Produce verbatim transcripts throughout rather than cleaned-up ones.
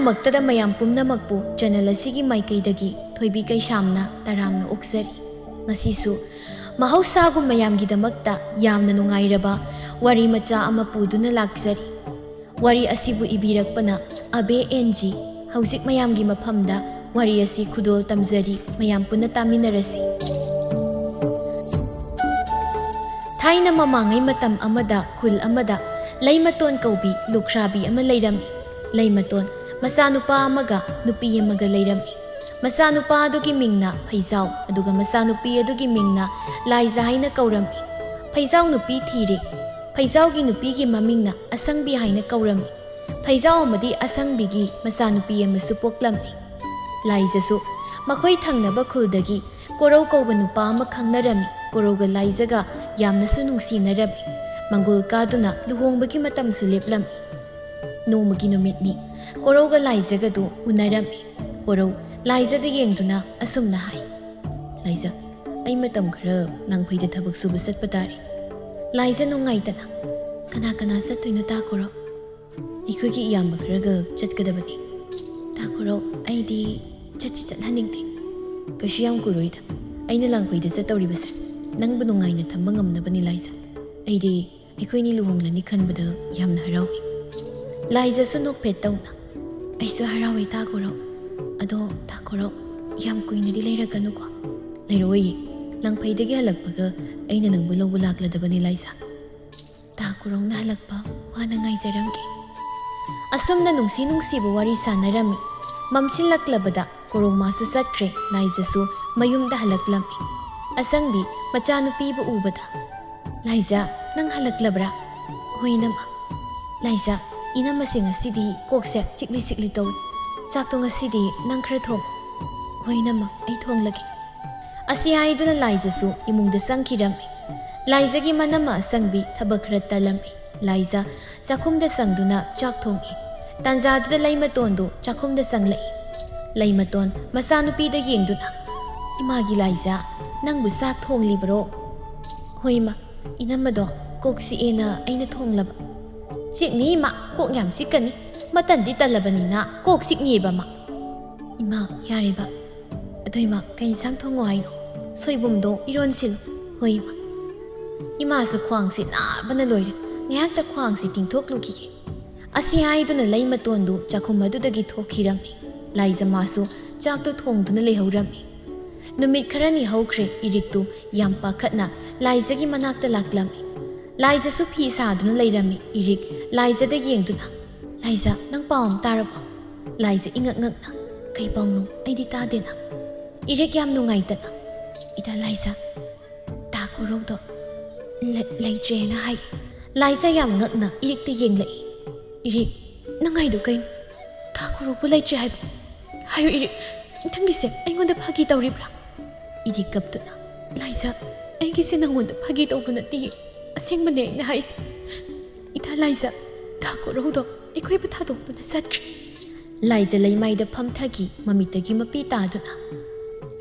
ꯃꯛꯇꯗ ꯃꯌꯥꯝ ꯄꯨꯝꯅꯃꯛꯄꯨ ꯆꯦꯅꯦꯜ ꯑꯁꯤꯒꯤ ꯃꯥꯏꯀꯩꯗꯒꯤ ꯊꯣꯏꯕꯤ ꯀꯩꯁꯥꯝꯅ ꯇꯔꯥꯝꯅ ꯑꯣꯛꯆꯔꯤ꯫ ꯉꯁꯤꯁꯨ ꯃꯍꯧꯁꯥꯒꯨꯝ ꯃꯌꯥꯝꯒꯤꯗꯃꯛꯇ ꯌꯥꯝꯅ ꯅꯨꯡꯉꯥꯏꯔꯕ ꯋꯥꯔꯤ ꯃꯆꯥ ꯑꯃ ꯄꯨꯗꯨꯅ ꯂꯥꯛꯆꯔꯤ꯫ ꯋꯥꯔꯤ ꯑꯁꯤꯕꯨ ꯏꯕꯤꯔꯛꯄꯅ ꯑꯕꯦ ꯑꯦꯟ ꯖꯤ꯫ ꯍꯧꯖꯤꯛ ꯃꯌꯥꯝꯒꯤ ꯃꯐꯝꯗ ꯋꯥꯔꯤ ꯑꯁꯤ ꯈꯨꯗꯣꯜ ꯇꯝꯖꯔꯤ, ꯃꯌꯥꯝ ꯄꯨꯟꯅ ꯇꯥꯃꯤꯟꯅꯔꯁꯤ꯫ ꯊꯥꯏꯅ ꯃꯃꯥꯡꯉꯩ ꯃꯇꯝ ꯑꯃꯗ ꯈꯨꯜ ꯑꯃꯗ ꯂꯩꯃꯇꯣꯟ ꯀꯧꯕꯤ ꯂꯨꯈ꯭ꯔꯥꯕꯤ ꯑꯃ ꯂꯩꯔꯝꯃꯤ꯫ ꯂꯩꯃꯇꯣꯟ ꯃꯆꯥꯅꯨꯄꯥ ꯑꯃꯒ ꯅꯨꯄꯤ ꯑꯃꯒ ꯂꯩꯔꯝꯃꯤ꯫ ꯃꯆꯥꯅꯨꯄꯥ ꯑꯗꯨꯒꯤ ꯃꯤꯡꯅ ꯐꯩꯖꯥꯎ, ꯑꯗꯨꯒ ꯃꯆꯥꯅꯨꯄꯤ ꯑꯗꯨꯒꯤ ꯃꯤꯡꯅ ꯂꯥꯏꯖ ꯍꯥꯏꯅ ꯀꯧꯔꯝꯃꯤ꯫ ꯐꯩꯖꯥꯎ ꯅꯨꯄꯤ ꯊꯤꯔꯦ꯫ ꯐꯩꯖꯥꯎꯒꯤ ꯅꯨꯄꯤꯒꯤ ꯃꯃꯤꯡꯅ ꯑꯁꯪꯕꯤ ꯍꯥꯏꯅ ꯀꯧꯔꯝꯃꯤ꯫ ꯐꯩꯖꯥꯎ ꯑꯃꯗꯤ ꯑꯁꯪꯕꯤꯒꯤ ꯃꯆꯥꯅꯨꯄꯤ ꯑꯃꯁꯨ ꯄꯣꯛꯂꯝꯃꯤ꯫ ꯂꯥꯏꯖꯁꯨ ꯃꯈꯣꯏ ꯊꯪꯅꯕ ꯈꯨꯜꯗꯒꯤ ꯀꯣꯔꯧ ꯀꯧꯕ ꯅꯨꯄꯥ ꯑꯃ ꯈꯪꯅꯔꯝꯃꯤ꯫ ꯀꯣꯔꯧꯒ ꯂꯥꯏꯖꯒ ꯌꯥꯝꯅꯁꯨ ꯅꯨꯡꯁꯤꯅꯔꯝꯃꯤ꯫ ꯃꯪꯒꯣꯜ ꯀꯥꯗꯨꯅ ꯂꯨꯍꯣꯡꯕꯒꯤ ꯃꯇꯝꯁꯨ ꯂꯦꯞꯂꯝꯃꯤ꯫ ꯅꯣꯡꯃꯒꯤ ꯅꯨꯃꯤꯠꯅꯤ꯫ ꯀꯣꯔꯧꯒ ꯂꯥꯏꯖꯒꯗꯨ ꯎꯅꯔꯝꯃꯤ꯫ ꯀꯣꯔꯧ ꯂꯥꯏꯖꯗ ꯌꯦꯡꯗꯨꯅ ꯑꯁꯨꯝꯅ ꯍꯥꯏ, "ꯂꯥꯏꯖ, ꯑꯩ ꯃꯇꯝ ꯈꯔ ꯂꯥꯡꯐꯩꯗ ꯊꯕꯛ ꯁꯨꯕ ꯆꯠꯄ ꯇꯥꯔꯦ꯫" ꯂꯥꯏꯖ ꯅꯨꯡꯉꯥꯏꯇꯅ, "ꯀꯅꯥ ꯀꯅꯥ ꯆꯠꯇꯣꯏꯅꯣ ꯇꯥ ꯀꯣꯔꯧ?" "ꯑꯩꯈꯣꯏꯒꯤ ꯏꯌꯥꯝꯕ ꯈꯔꯒ ꯆꯠꯀꯗꯕꯅꯤ꯫ ꯇꯥ ꯀꯣꯔꯧ, ꯑꯩꯗꯤ ꯆꯠꯇꯤ ꯆꯠꯍꯟꯅꯤꯡꯗꯦ꯫ ꯀꯩꯁꯨ ꯌꯥꯝ ꯀꯨꯏꯔꯣꯏꯗ꯫ ꯑꯩꯅ ꯂꯥꯡꯐꯩꯗ ꯆꯠꯇꯧꯔꯤꯕꯁꯦ ꯅꯪꯕꯨ ꯅꯨꯡꯉꯥꯏꯅ ꯊꯝꯕ ꯉꯝꯅꯕꯅꯤ ꯂꯥꯏꯖ꯫ ꯑꯩꯗꯤ ꯑꯩꯈꯣꯏꯅꯤ ꯂꯨꯍꯣꯡꯂꯅꯤ ꯈꯟꯕꯗ ꯌꯥꯝꯅ ꯍꯔꯥꯎꯏ꯫" ꯂꯥꯏꯖꯁꯨ ꯅꯣꯛꯐꯦꯠ ꯇꯧꯅ, "ꯑꯩꯁꯨ ꯍꯔꯥꯎꯏ ꯇꯥ ꯀꯣꯔꯧ꯫ ꯑꯗꯣ ꯇꯥ ꯀꯣꯔꯧ, ꯌꯥꯝ ꯀꯨꯏꯅꯗꯤ ꯂꯩꯔꯛꯀꯅꯨꯀꯣ꯫" "ꯂꯩꯔꯛꯑꯣꯏꯌꯦ꯫ ꯂꯥꯡꯐꯩꯗꯒꯤ ꯍꯜꯂꯛꯄꯒ ꯑꯩꯅ ꯅꯪꯕꯨ ꯂꯧꯕ ꯂꯥꯛꯂꯗꯕꯅꯤ ꯂꯥꯏꯖ꯫" "ꯇꯥ ꯀꯣꯔꯧꯅ ꯍꯜꯂꯛꯄ ꯋꯥꯅ ꯉꯥꯏꯖꯔꯝꯒꯦ꯫" ꯑꯁꯨꯝꯅ ꯅꯨꯡꯁꯤ ꯅꯨꯡꯁꯤꯕ ꯋꯥꯔꯤ ꯁꯥꯟꯅꯔꯝꯃꯤ꯫ ꯃꯝꯁꯤꯜꯂꯛꯂꯕꯗ ꯀꯣꯔꯧ ꯃꯥꯁꯨ ꯆꯠꯈ꯭ꯔꯦ, ꯂꯥꯏꯖꯁꯨ ꯃꯌꯨꯝꯗ ꯍꯜꯂꯛꯂꯝꯃꯤ꯫ ꯑꯁꯪꯕꯤ ꯃꯆꯥꯅꯨꯄꯤꯕꯨ ꯎꯕꯗ, "ꯂꯥꯏꯖ, ꯅꯪ ꯍꯜꯂꯛꯂꯕ꯭ꯔꯥ?" "ꯍꯣꯏ, ꯏꯅꯝꯃ꯫" "ꯂꯥꯏꯖ, ꯏꯅꯝꯃꯁꯦ ꯉꯁꯤꯗꯤ ꯀꯣꯛꯁꯦ ꯆꯤꯛꯂꯤ ꯆꯤꯛꯂꯤ ꯇꯧꯏ꯫ ꯆꯥꯛꯇꯣ ꯉꯁꯤꯗꯤ ꯅꯪ ꯈꯔ ꯊꯣꯡꯉꯨ꯫" "ꯍꯣꯏ, ꯏꯅꯝꯃ, ꯑꯩ ꯊꯣꯡꯂꯒꯦ꯫" ꯑꯁꯤ ꯍꯥꯏꯗꯨꯅ ꯂꯥꯏꯖꯁꯨ ꯏꯃꯨꯡꯗ ꯆꯪꯈꯤꯔꯝꯃꯤ꯫ ꯂꯥꯏꯖꯒꯤ ꯃꯅꯝꯃ ꯑꯁꯪꯕꯤ ꯊꯕꯛ ꯈꯔ ꯇꯜꯂꯝꯃꯤ꯫ ꯂꯥꯏꯖ ꯆꯥꯛꯈꯨꯝꯗ ꯆꯪꯗꯨꯅ ꯆꯥꯛ ꯊꯣꯡꯏ꯫ ꯇꯥꯟꯖꯥꯗꯨꯗ ꯂꯩꯃꯇꯣꯟꯗꯨ ꯆꯥꯛꯈꯨꯝꯗ ꯆꯪꯂꯛꯏ꯫ ꯂꯩꯃꯇꯣꯟ ꯃꯆꯥꯅꯨꯄꯤꯗ ꯌꯦꯡꯗꯨꯅ, "ꯏꯃꯥꯒꯤ ꯂꯥꯏꯖ, ꯅꯪꯕꯨ ꯆꯥꯛ ꯊꯣꯡꯂꯤꯕꯔꯣ?" "ꯍꯣꯏ, ꯏꯃꯥ, ꯏꯅꯝꯃꯗꯣ ꯀꯣꯛ ꯆꯤꯛꯑꯦꯅ ꯑꯩꯅ ꯊꯣꯡꯂꯕ꯫" "ꯆꯤꯛꯅꯤ ꯏꯃꯥ, ꯀꯣꯛ ꯌꯥꯝ ꯆꯤꯛꯀꯅꯤ꯫ ꯄꯇꯟꯗꯤ ꯇꯜꯂꯕꯅꯤꯅ ꯀꯣꯛ ꯆꯤꯛꯅꯤꯕ ꯃꯥ꯫ "ꯏꯃꯥ, ꯌꯥꯔꯦꯕ꯫ ꯑꯗꯣ ꯏꯃꯥ, ꯀꯩ ꯏꯟꯁꯥꯡ ꯊꯣꯡꯉꯣ ꯍꯥꯏꯅꯣ?" "ꯁꯣꯏꯕꯨꯝꯗꯣ ꯏꯔꯣꯟꯁꯤꯜꯂꯨ꯫" "ꯍꯣꯏ ꯏꯃꯥ꯫" ꯏꯃꯥꯁꯨ ꯈ꯭ꯋꯥꯡꯁꯤ ꯅꯥꯕꯅ ꯂꯣꯏꯔꯦ꯫ "ꯉꯥꯏꯍꯥꯛꯇ ꯈ꯭ꯋꯥꯡꯁꯤ ꯇꯤꯡꯊꯣꯛꯂꯨꯈꯤꯒꯦ꯫" ꯑꯁꯤ ꯍꯥꯏꯗꯨꯅ ꯂꯩ ꯃꯇꯣꯟꯗꯨ ꯆꯥꯛꯈꯨꯝ ꯑꯗꯨꯗꯒꯤ ꯊꯣꯛꯈꯤꯔꯝꯃꯤ꯫ ꯂꯥꯏꯖ ꯃꯥꯁꯨ ꯆꯥꯛꯇꯨ ꯊꯣꯡꯗꯨꯅ ꯂꯩꯍꯧꯔꯝꯃꯤ꯫ ꯅꯨꯃꯤꯠ ꯈꯔꯅꯤ ꯍꯧꯈ꯭ꯔꯦ꯫ ꯏꯔꯤꯛꯇꯨ ꯌꯥꯝ ꯄꯥꯈꯠꯅ ꯂꯥꯏꯖꯒꯤ ꯃꯅꯥꯛꯇ ꯂꯥꯛꯂꯝꯃꯤ꯫ ꯂꯥꯏꯖꯁꯨ ꯐꯤ ꯁꯥꯗꯨꯅ ꯂꯩꯔꯝꯃꯤ꯫ ꯏꯔꯤꯛ ꯂꯥꯏꯖꯗ ꯌꯦꯡꯗꯨꯅ, "ꯂꯥꯏꯖ, ꯅꯪ ꯄꯥꯎ ꯑꯃ ꯇꯥꯔꯕꯣ?" ꯂꯥꯏꯖ ꯏꯉꯛ ꯉꯛꯅ, "ꯀꯩ ꯄꯥꯎꯅꯣ? ꯑꯩꯗꯤ ꯇꯥꯗꯦꯅ꯫" ꯏꯔꯤꯛ ꯌꯥꯝ ꯅꯨꯡꯉꯥꯏꯇꯅ, "ꯏꯇꯥ ꯂꯥꯏꯖ, ꯇꯥ ꯀꯣꯔꯧꯗꯣ ꯂꯩ-, ꯂꯩꯇ꯭ꯔꯦꯅ ꯍꯥꯏ꯫" ꯂꯥꯏꯖ ꯌꯥꯝ ꯉꯛꯅ ꯏꯔꯤꯛꯇ ꯌꯦꯡꯂꯛꯏ꯫ "ꯏꯔꯤꯛ, ꯅꯪ ꯍꯥꯏꯗꯣ ꯀꯩꯅꯣ? ꯇꯥ ꯀꯣꯔꯧꯕꯨ ꯂꯩꯇ꯭ꯔꯦ ꯍꯥꯏꯕ? ꯍꯥꯏꯌꯨ ꯏꯔꯤꯛ, ꯅꯪꯒꯤꯁꯦ ꯑꯩꯉꯣꯟꯗ ꯐꯥꯒꯤ ꯇꯧꯔꯤꯕ꯭ꯔꯥ?" ꯏꯔꯤꯛ ꯀꯞꯇꯨꯅ, "ꯂꯥꯏꯖ, ꯑꯩꯒꯤꯁꯦ ꯅꯪꯉꯣꯟꯗ ꯐꯥꯒꯤ ꯇꯧꯕ ꯅꯠꯇꯦ, ꯑꯁꯦꯡꯕꯅꯦ ꯑꯩꯅ ꯍꯥꯏꯁꯦ꯫ ꯏꯇꯥ ꯂꯥꯏꯖ, ꯇꯥ ꯀꯣꯔꯧꯗꯣ ꯑꯩꯈꯣꯏꯕꯨ ꯊꯥꯗꯣꯛꯇꯨꯅ ꯆꯠꯈ꯭ꯔꯦ꯫" ꯂꯥꯏꯖ ꯂꯩꯃꯥꯏꯗ ꯐꯝꯊꯈꯤ, ꯃꯃꯤꯠꯇꯒꯤ ꯃꯄꯤ ꯇꯥꯗꯨꯅ꯫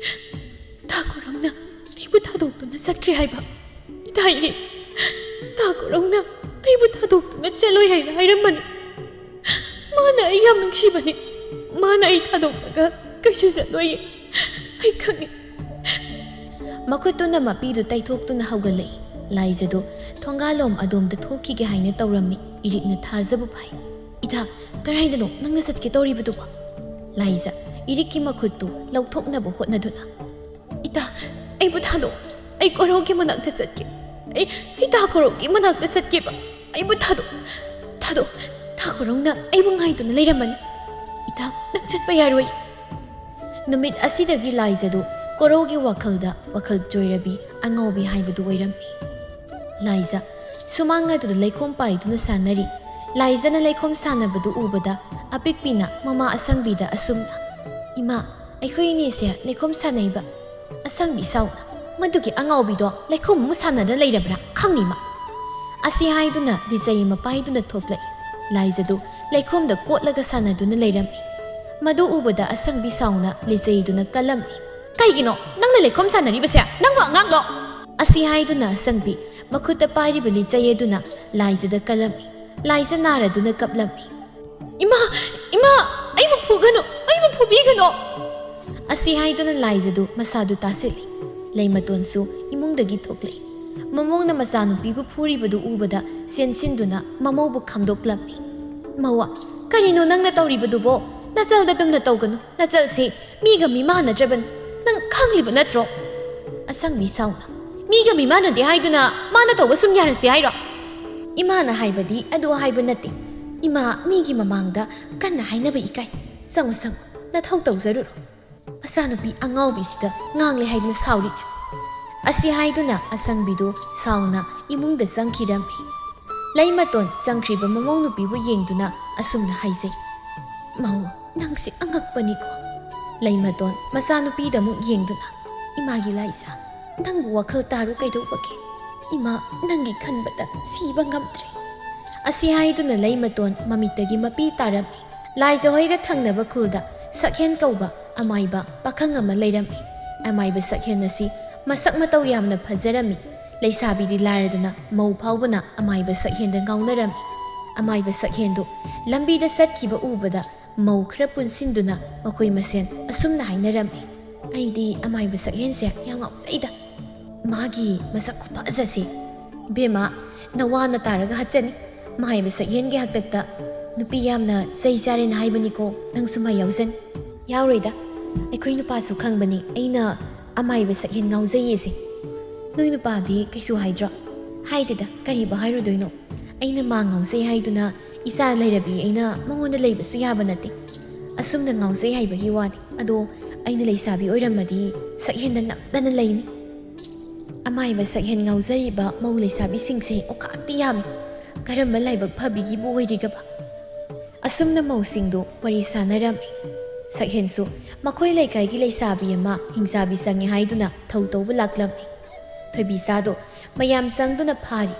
"ꯇꯥ ꯀꯣꯔꯧꯅ ꯑꯩꯕꯨ ꯊꯥꯗꯣꯛꯇꯨꯅ ꯆꯠꯈ꯭ꯔꯦ ꯍꯥꯏꯕ? ꯏꯇꯥ ꯏꯔꯤꯛ, ꯇꯥ ꯀꯣꯔꯧꯅ ꯑꯩꯕꯨ ꯊꯥꯗꯣꯛꯇꯨꯅ ꯆꯠꯂꯣꯏ ꯍꯥꯏꯅ ꯍꯥꯏꯔꯝꯕꯅꯤ꯫ ꯃꯥꯅ ꯑꯩ ꯌꯥꯝ ꯅꯨꯡꯁꯤꯕꯅꯤ꯫ ꯃꯥꯅ ꯑꯩ ꯊꯥꯗꯣꯛꯂꯒ ꯀꯩꯁꯨ ꯆꯠꯂꯣꯏꯌꯦ꯫ ꯑꯩ ꯈꯪꯉꯤ꯫" ꯃꯈꯨꯠꯇꯨꯅ ꯃꯄꯤꯗꯨ ꯇꯩꯊꯣꯛꯇꯨꯅ ꯍꯧꯒꯠꯂꯛꯏ꯫ ꯂꯥꯏꯖꯗꯨ ꯊꯣꯡꯒꯥꯂꯣꯝ ꯑꯗꯣꯝꯗ ꯊꯣꯛꯈꯤꯒꯦ ꯍꯥꯏꯅ ꯇꯧꯔꯝꯃꯤ꯫ ꯏꯔꯤꯛꯅ ꯊꯥꯖꯕ ꯐꯥꯏ꯫ "ꯏꯇꯥ, ꯀꯗꯥꯏꯗꯅꯣ ꯅꯪꯅ ꯆꯠꯀꯦ ꯇꯧꯔꯤꯕꯗꯨꯕꯣ?" ꯂꯥꯏꯖ ꯏꯔꯤꯛꯀꯤ ꯃꯈꯨꯠꯇꯨ ꯂꯧꯊꯣꯛꯅꯕ ꯍꯣꯠꯅꯗꯨꯅ, "ꯏꯇꯥ, ꯑꯩꯕꯨ ꯊꯥꯗꯣꯛ꯫ ꯑꯩ ꯀꯣꯔꯧꯒꯤ ꯃꯅꯥꯛꯇ ꯆꯠꯀꯦ꯫ ꯑꯩ, ꯑꯩ ꯇꯥ ꯀꯣꯔꯧꯒꯤ ꯃꯅꯥꯛꯇ ꯆꯠꯀꯦꯕ꯫ ꯑꯩꯕꯨ ꯊꯥꯗꯣꯛ, ꯊꯥꯗꯣꯛ꯫ ꯇꯥ ꯀꯣꯔꯧꯅ ꯑꯩꯕꯨ ꯉꯥꯏꯗꯨꯅ ꯂꯩꯔꯝꯃꯅꯤ꯫ ꯏꯇꯥ, ꯅꯪ ꯆꯠꯄ ꯌꯥꯔꯣꯏ꯫" ꯅꯨꯃꯤꯠ ꯑꯁꯤꯗꯒꯤ ꯂꯥꯏꯖꯗꯨ ꯀꯣꯔꯧꯒꯤ ꯋꯥꯈꯜꯗ ꯋꯥꯈꯜ ꯆꯣꯏꯔꯕꯤ, ꯑꯉꯥꯎꯕꯤ ꯍꯥꯏꯕꯗꯨ ꯑꯣꯏꯔꯝꯃꯤ꯫ ꯂꯥꯏꯖ ꯁꯨꯃꯥꯡ ꯑꯗꯨꯗ ꯂꯩꯈꯣꯝ ꯄꯥꯏꯗꯨꯅ ꯁꯥꯟꯅꯔꯤ꯫ ꯂꯥꯏꯖꯅ ꯂꯩꯈꯣꯝ ꯁꯥꯟꯅꯕꯗꯨ ꯎꯕꯗ ꯑꯄꯤꯛꯄꯤꯅ ꯃꯃꯥ ꯑꯁꯪꯕꯤꯗ ꯑꯁꯨꯝꯅ, "ꯏꯃꯥ, ꯑꯩꯈꯣꯏ ꯑꯅꯤꯁꯦ ꯂꯩꯈꯣꯝ ꯁꯥꯟꯅꯩꯕ꯫ ꯑꯁꯪꯕꯤ ꯁꯥꯎꯅ, ꯃꯗꯨꯒꯤ ꯑꯉꯥꯎꯕꯤꯗꯣ ꯂꯩꯈꯣꯝ ꯑꯃ ꯁꯥꯟꯅꯗ ꯂꯩꯔꯕ꯭ꯔꯥ ꯈꯪꯅꯤ ꯃꯥ꯫" ꯑꯁꯤ ꯍꯥꯏꯗꯨꯅ ꯂꯤꯆꯩ ꯑꯃ ꯄꯥꯏꯗꯨꯅ ꯊꯣꯛꯂꯛꯏ꯫ ꯂꯥꯏꯖꯗꯨ ꯂꯩꯈꯣꯝꯗ ꯀꯣꯠꯂꯒ ꯁꯥꯟꯅꯗꯨꯅ ꯂꯩꯔꯝꯃꯤ꯫ ꯃꯗꯨ ꯎꯕꯗ ꯑꯁꯪꯕꯤ ꯁꯥꯎꯅ ꯂꯤꯆꯩꯗꯨꯅ ꯀꯜꯂꯝꯃꯤ꯫ "ꯀꯩꯒꯤꯅꯣ ꯅꯪꯅ ꯂꯩꯈꯣꯝ ꯁꯥꯟꯅꯔꯤꯕꯁꯦ? ꯅꯪꯕꯨ ꯑꯉꯥꯡꯂꯣ?" ꯑꯁꯤ ꯍꯥꯏꯗꯨꯅ ꯑꯁꯪꯕꯤ ꯃꯈꯨꯠꯇ ꯄꯥꯏꯔꯤꯕ ꯂꯤꯆꯩ ꯑꯗꯨꯅ ꯂꯥꯏꯖꯗ ꯀꯜꯂꯝꯃꯤ꯫ ꯂꯥꯏꯖ ꯅꯥꯔꯗꯨꯅ ꯀꯞꯂꯝꯃꯤ꯫ "ꯏꯃꯥ, ꯏꯃꯥ, ꯑꯩꯕꯨ ꯐꯨꯒꯅꯨ, ꯑꯩꯕꯨ ꯐꯨꯕꯤꯒꯅꯨ!" ꯑꯁꯤ ꯍꯥꯏꯗꯨꯅ ꯂꯥꯏꯖꯗꯨ ꯃꯁꯥꯗꯨ ꯇꯥꯁꯤꯜꯂꯤ꯫ ꯂꯩꯃꯇꯣꯟꯁꯨ ꯏꯃꯨꯡꯗꯒꯤ ꯊꯣꯛꯂꯛꯏ꯫ ꯃꯃꯧꯅ ꯃꯆꯥꯅꯨꯄꯤꯕꯨ ꯐꯨꯔꯤꯕꯗꯨ ꯎꯕꯗ ꯆꯦꯟꯁꯤꯟꯗꯨꯅ ꯃꯃꯧꯕꯨ ꯈꯥꯝꯗꯣꯛꯂꯝꯃꯤ꯫ "ꯃꯧꯋꯥ, ꯀꯔꯤꯅꯣ ꯅꯪꯅ ꯇꯧꯔꯤꯕꯗꯨꯕꯣ? ꯅꯆꯜꯗ ꯇꯨꯝꯅ ꯇꯧꯒꯅꯨ, ꯅꯆꯜꯁꯤ ꯃꯤꯒ ꯃꯤ ꯃꯥꯟꯅꯗ꯭ꯔꯕꯅꯤ꯫ ꯅꯪ ꯈꯪꯂꯤꯕ ꯅꯠꯇ꯭ꯔꯣ?" ꯑꯁꯪꯕꯤ ꯁꯥꯎꯅ, "ꯃꯤꯒ ꯃꯤ ꯃꯥꯟꯅꯗꯦ ꯍꯥꯏꯗꯨꯅ ꯃꯥꯅ ꯇꯧꯕ ꯁꯨꯝ ꯌꯥꯔꯁꯤ ꯍꯥꯏꯔꯣ?" "ꯏꯃꯥꯅ ꯍꯥꯏꯕꯗꯤ ꯑꯗꯨ ꯍꯥꯏꯕ ꯅꯠꯇꯦ꯫ ꯏꯃꯥ, ꯃꯤꯒꯤ ꯃꯃꯥꯡꯗ ꯀꯟꯅ ꯍꯥꯏꯅꯕ ꯏꯀꯥꯏ꯫ ꯆꯪꯉꯨ, ꯆꯪꯉꯨ, ꯅꯊꯧ ꯇꯧꯖꯔꯨꯔꯣ꯫ ꯃꯆꯥꯅꯨꯄꯤ ꯑꯉꯥꯎꯕꯤꯁꯤꯗ ꯉꯥꯡꯂꯦ ꯍꯥꯏꯗꯨꯅ ꯁꯥꯎꯔꯤꯅꯦ꯫" ꯑꯁꯤ ꯍꯥꯏꯗꯨꯅ ꯑꯁꯪꯕꯤꯗꯨ ꯁꯥꯎꯅ ꯏꯃꯨꯡꯗ ꯆꯪꯈꯤꯔꯝꯃꯤ꯫ ꯂꯩꯃꯇꯣꯟ ꯆꯪꯈ꯭ꯔꯤꯕ ꯃꯃꯧ ꯅꯨꯄꯤꯕꯨ ꯌꯦꯡꯗꯨꯅ ꯑꯁꯨꯝꯅ ꯍꯥꯏꯖꯩ, "ꯃꯧ, ꯅꯪꯁꯤ ꯑꯉꯛꯄꯅꯤꯀꯣ꯫" ꯂꯩꯃꯇꯣꯟ ꯃꯆꯥꯅꯨꯄꯤꯗ ꯑꯃꯨꯛ ꯌꯦꯡꯗꯨꯅ, "ꯏꯃꯥꯒꯤ ꯂꯥꯏꯖ, ꯅꯪꯕꯨ ꯋꯥꯈꯜ ꯇꯥꯔꯨ ꯀꯩꯗꯧꯕꯒꯦ? ꯏꯃꯥ, ꯅꯪꯒꯤ ꯈꯟꯕꯗ ꯁꯤꯕ ꯉꯝꯗ꯭ꯔꯦ꯫" ꯑꯁꯤ ꯍꯥꯏꯗꯨꯅ ꯂꯩꯃꯇꯣꯟ ꯃꯃꯤꯠꯇꯒꯤ ꯃꯄꯤ ꯇꯥꯔꯝꯃꯤ꯫ ꯂꯥꯏꯖ ꯍꯣꯏꯒ ꯊꯪꯅꯕ ꯈꯨꯜꯗ ꯁꯛꯍꯦꯟ ꯀꯧꯕ ꯑꯃꯥꯏꯕ ꯄꯥꯈꯪ ꯑꯃ ꯂꯩꯔꯝꯃꯤ꯫ ꯑꯃꯥꯏꯕ ꯁꯛꯍꯦꯟ ꯑꯁꯤ ꯃꯁꯛ ꯃꯇꯧ ꯌꯥꯝꯅ ꯐꯖꯔꯝꯃꯤ꯫ ꯂꯩꯁꯥꯕꯤꯗꯤ ꯂꯥꯏꯔꯗꯅ ꯃꯧ ꯐꯥꯎꯕꯅ ꯑꯃꯥꯏꯕ ꯁꯛꯍꯦꯟꯗ ꯉꯥꯎꯅꯔꯝꯃꯤ꯫ ꯑꯃꯥꯏꯕ ꯁꯛꯍꯦꯟꯗꯨ ꯂꯝꯕꯤꯗ ꯆꯠꯈꯤꯕ ꯎꯕꯗ ꯃꯧ ꯈꯔ ꯄꯨꯟꯁꯤꯟꯗꯨꯅ ꯃꯈꯣꯏ ꯃꯁꯦꯟ ꯑꯁꯨꯝꯅ ꯍꯥꯏꯅꯔꯝꯃꯤ, "ꯑꯩꯗꯤ ꯑꯃꯥꯏꯕ ꯁꯛꯍꯦꯟꯁꯦ ꯌꯥꯝ ꯉꯥꯎꯖꯩꯗ꯫ ꯃꯥꯒꯤ ꯃꯁꯛ ꯈꯨꯐꯖꯁꯦ꯫ ꯕꯦꯝꯃ, ꯅꯋꯥꯅ ꯇꯥꯔꯒ ꯍꯥꯠꯆꯅꯤ꯫ ꯑꯃꯥꯏꯕ ꯁꯛꯍꯦꯟꯒꯤ ꯍꯥꯛꯇꯛꯇ ꯅꯨꯄꯤ ꯌꯥꯝꯅ ꯆꯩ ꯆꯥꯔꯦꯅ ꯍꯥꯏꯕꯅꯤꯀꯣ, ꯅꯪꯁꯨ ꯃꯥ ꯌꯥꯎꯖꯅꯤ꯫" "ꯌꯥꯎꯔꯣꯏꯗ, ꯑꯩꯈꯣꯏ ꯅꯨꯄꯥꯁꯨ ꯈꯪꯕꯅꯤ ꯑꯩꯅ ꯑꯃꯥꯏꯕ ꯁꯛꯍꯦꯟ ꯉꯥꯎꯖꯩꯌꯦꯁꯦ꯫ ꯅꯣꯏ ꯅꯨꯄꯥꯗꯤ ꯀꯩꯁꯨ ꯍꯥꯏꯗ꯭ꯔꯣ?" "ꯍꯥꯏꯗꯦꯗ, ꯀꯔꯤꯕꯨ ꯍꯥꯏꯔꯨꯗꯣꯏꯅꯣ? ꯑꯩꯅ ꯃꯥ ꯉꯥꯎꯖꯩ ꯍꯥꯏꯗꯨꯅ ꯏꯆꯥ ꯂꯩꯔꯕꯤ ꯑꯩꯅ ꯃꯉꯣꯟꯗ ꯂꯩꯕꯁꯨ ꯌꯥꯕ ꯅꯠꯇꯦ꯫ ꯑꯁꯨꯝꯅ ꯉꯥꯎꯖꯩ ꯍꯥꯏꯕꯒꯤ ꯋꯥꯅꯤ꯫ ꯑꯗꯣ ꯑꯩꯅ ꯂꯩꯁꯥꯕꯤ ꯑꯣꯏꯔꯝꯃꯗꯤ ꯁꯛꯍꯦꯟꯗ ꯅꯝꯗꯅ ꯂꯩꯅꯤ꯫" ꯑꯃꯥꯏꯕ ꯁꯛꯍꯦꯟ ꯉꯥꯎꯖꯔꯤꯕ ꯃꯧ ꯂꯩꯁꯥꯕꯤꯁꯤꯡꯁꯦ ꯑꯣꯀꯥꯟꯇꯤ ꯌꯥꯝꯃꯤ꯫ ꯀꯔꯝꯕ ꯂꯥꯏꯕꯛ ꯐꯕꯤꯒꯤꯕꯨ ꯑꯣꯏꯔꯤꯒꯕ? ꯑꯁꯨꯝꯅ ꯃꯧꯁꯤꯡꯗꯨ ꯋꯥꯔꯤ ꯁꯥꯟꯅꯔꯝꯃꯤ꯫ ꯁꯛꯍꯦꯟꯁꯨ ꯃꯈꯣꯏ ꯂꯩꯀꯥꯏꯒꯤ ꯂꯩꯁꯥꯕꯤ ꯑꯃ ꯍꯤꯡꯆꯥꯕꯤ ꯆꯪꯉꯤ ꯍꯥꯏꯗꯨꯅ ꯊꯧ ꯇꯧꯕ ꯂꯥꯛꯂꯝꯃꯤ꯫ ꯊꯣꯏꯕꯤꯆꯥꯗꯣ ꯃꯌꯥꯝ ꯆꯪꯗꯨꯅ ꯐꯥꯔꯤ꯫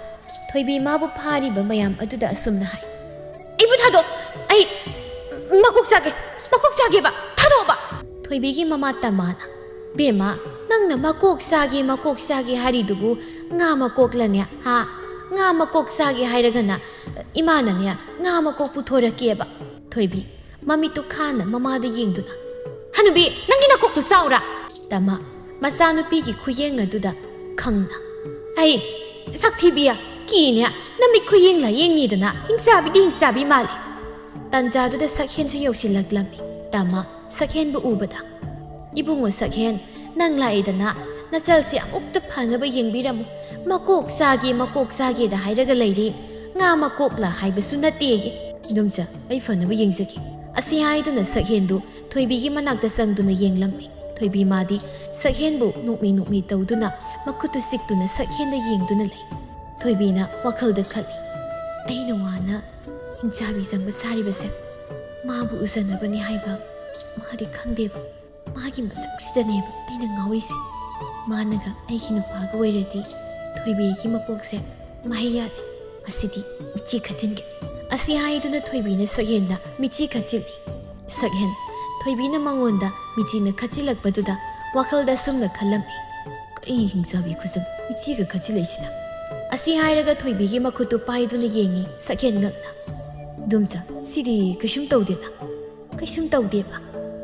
ꯊꯣꯏꯕꯤ ꯃꯥꯕꯨ ꯐꯥꯔꯤꯕ ꯃꯌꯥꯝ ꯑꯗꯨꯗ ꯑꯁꯨꯝꯅ ꯍꯥꯏ, "ꯑꯩꯕꯨ ꯊꯥꯗꯣꯛ, ꯑꯩ ꯃꯀꯣꯛ ꯆꯥꯒꯦ, ꯃꯀꯣꯛ ꯆꯥꯒꯦꯕ, ꯊꯥꯗꯣꯛꯑꯣꯕ!" ꯊꯣꯏꯕꯤꯒꯤ ꯃꯃꯥ ꯇꯃꯥꯅ, "ꯕꯦꯝꯃ, ꯅꯪꯅ ꯃꯀꯣꯛ ꯆꯥꯒꯦ, ꯃꯀꯣꯛ ꯆꯥꯒꯦ ꯍꯥꯏꯔꯤꯗꯨꯕꯨ ꯉꯥ ꯃꯀꯣꯛꯂꯅꯦ, ꯍꯥ? "ꯉꯥ ꯃꯀꯣꯛ ꯆꯥꯒꯦ ꯍꯥꯏꯔꯒꯅ ꯏꯃꯥꯅꯅꯦ ꯉꯥ ꯃꯀꯣꯛ ꯄꯨꯊꯣꯔꯛꯀꯦꯕ"꯫ ꯊꯣꯏꯕꯤ, ꯃꯃꯤꯠꯇꯨ ꯈꯥꯅ ꯃꯃꯥꯗ ꯌꯦꯡꯗꯨꯅ, "ꯍꯅꯨꯕꯤ, ꯅꯪꯒꯤ ꯅꯀꯣꯛꯇꯨ ꯆꯥꯎꯔꯥ?" ꯇꯃꯥ, ꯃꯆꯥꯅꯨꯄꯤꯒꯤ ꯈꯨꯌꯦꯡ ꯑꯗꯨꯗ ꯈꯪꯅ, "ꯑꯩ, ꯁꯛꯊꯤꯕꯤ, ꯀꯤꯅꯦ, ꯅꯃꯤꯠ ꯈꯨꯌꯦꯡ ꯂꯥꯌꯦꯡꯅꯤꯗꯅ ꯍꯤꯡꯆꯥꯕꯤꯗꯤ ꯍꯤꯡꯆꯥꯕꯤ ꯃꯥꯜꯂꯤ"꯫ ꯇꯟꯖꯥꯗꯨꯗ ꯁꯛꯍꯦꯟꯁꯨ ꯌꯧꯁꯤꯜꯂꯛꯂꯝꯃꯤ꯫ ꯇꯃꯥ, ꯁꯛꯍꯦꯟꯕꯨ ꯎꯕꯗ, "ꯏꯕꯨꯡꯉꯣ ꯁꯛꯍꯦꯟ, ꯅꯪ ꯂꯥꯛꯏꯗꯅ ꯅꯆꯜꯁꯤ ꯑꯃꯨꯛꯇ ꯐꯅꯕ ꯌꯦꯡꯕꯤꯔꯝꯃꯨ꯫ ꯃꯀꯣꯛ ꯆꯥꯒꯦ, ꯃꯀꯣꯛ ꯆꯥꯒꯦꯗ ꯍꯥꯏꯔꯒ ꯂꯩꯔꯤ꯫ ꯉꯥ ꯃꯀꯣꯛꯂ ꯍꯥꯏꯕꯁꯨ ꯅꯠꯇꯦꯌꯦ"꯫ "ꯏꯗꯣꯝꯆꯥ, ꯑꯩ ꯐꯅꯕ ꯌꯦꯡꯖꯒꯦ"꯫ ꯑꯁꯤ ꯍꯥꯏꯗꯨꯅ ꯁꯛꯍꯦꯟꯗꯨ ꯊꯣꯏꯕꯤꯒꯤ ꯃꯅꯥꯛꯇ ꯆꯪꯗꯨꯅ ꯌꯦꯡꯂꯝꯃꯤ꯫ ꯊꯣꯏꯕꯤ ꯃꯥꯗꯤ ꯁꯛꯍꯦꯟꯕꯨ ꯅꯣꯛꯃꯤ ꯅꯣꯛꯃꯤ ꯇꯧꯗꯨꯅ ꯃꯈꯨꯠꯇꯨ ꯆꯤꯛꯇꯨꯅ ꯁꯛꯍꯦꯟꯗ ꯌꯦꯡꯗꯨꯅ ꯂꯩ꯫ ꯊꯣꯏꯕꯤꯅ ꯋꯥꯈꯜꯗ ꯈꯜꯂꯤ, "ꯑꯩꯅ ꯋꯥꯅ ꯍꯤꯡꯆꯥꯕꯤ ꯆꯪꯕ ꯁꯥꯔꯤꯕꯁꯦ ꯃꯥꯕꯨ ꯎꯖꯅꯕꯅꯤ ꯍꯥꯏꯕ ꯃꯥꯗꯤ ꯈꯪꯗꯦꯕ꯫ ꯃꯥꯒꯤ ꯃꯁꯛꯁꯤꯗꯅꯦꯕ ꯑꯩꯅ ꯉꯥꯎꯔꯤꯁꯦ꯫ ꯃꯥꯅꯒ ꯑꯩꯒꯤ ꯅꯨꯄꯥꯒ ꯑꯣꯏꯔꯗꯤ ꯊꯣꯏꯕꯤꯒꯤ ꯃꯄꯣꯛꯁꯦ ꯃꯍꯩ ꯌꯥꯜꯂꯦ꯫ ꯃꯁꯤꯗꯤ ꯃꯤꯠꯆꯤ ꯈꯠꯆꯤꯟꯒꯦ"꯫ ꯑꯁꯤ ꯍꯥꯏꯗꯨꯅ ꯊꯣꯏꯕꯤꯅ ꯁꯛꯍꯦꯟꯗ ꯃꯤꯠꯆꯤ ꯈꯠꯆꯤꯜꯂꯤ꯫ ꯁꯛꯍꯦꯟ, ꯊꯣꯏꯕꯤꯅ ꯃꯉꯣꯟꯗ ꯃꯤꯠꯆꯤꯅ ꯈꯠꯆꯤꯜꯂꯛꯄꯗꯨꯗ ꯋꯥꯈꯜꯗ ꯑꯁꯨꯝꯅ ꯈꯜꯂꯝꯃꯤ, "ꯀꯔꯤ ꯍꯤꯡꯆꯥꯕꯤ ꯈꯨꯆꯪ, ꯃꯤꯠꯆꯤꯒ ꯈꯠꯆꯤꯜꯂꯛꯏꯁꯤꯅ?" ꯑꯁꯤ ꯍꯥꯏꯔꯒ ꯊꯣꯏꯕꯤꯒꯤ ꯃꯈꯨꯠꯇꯨ ꯄꯥꯏꯗꯨꯅ ꯌꯦꯡꯉꯤ ꯁꯛꯍꯦꯟ ꯉꯛꯅ꯫ "ꯏꯗꯣꯝꯆꯥ, ꯁꯤꯗꯤ ꯀꯩꯁꯨꯝ ꯇꯧꯗꯦꯅ"꯫ "ꯀꯩꯁꯨꯝ ꯇꯧꯗꯦꯕ?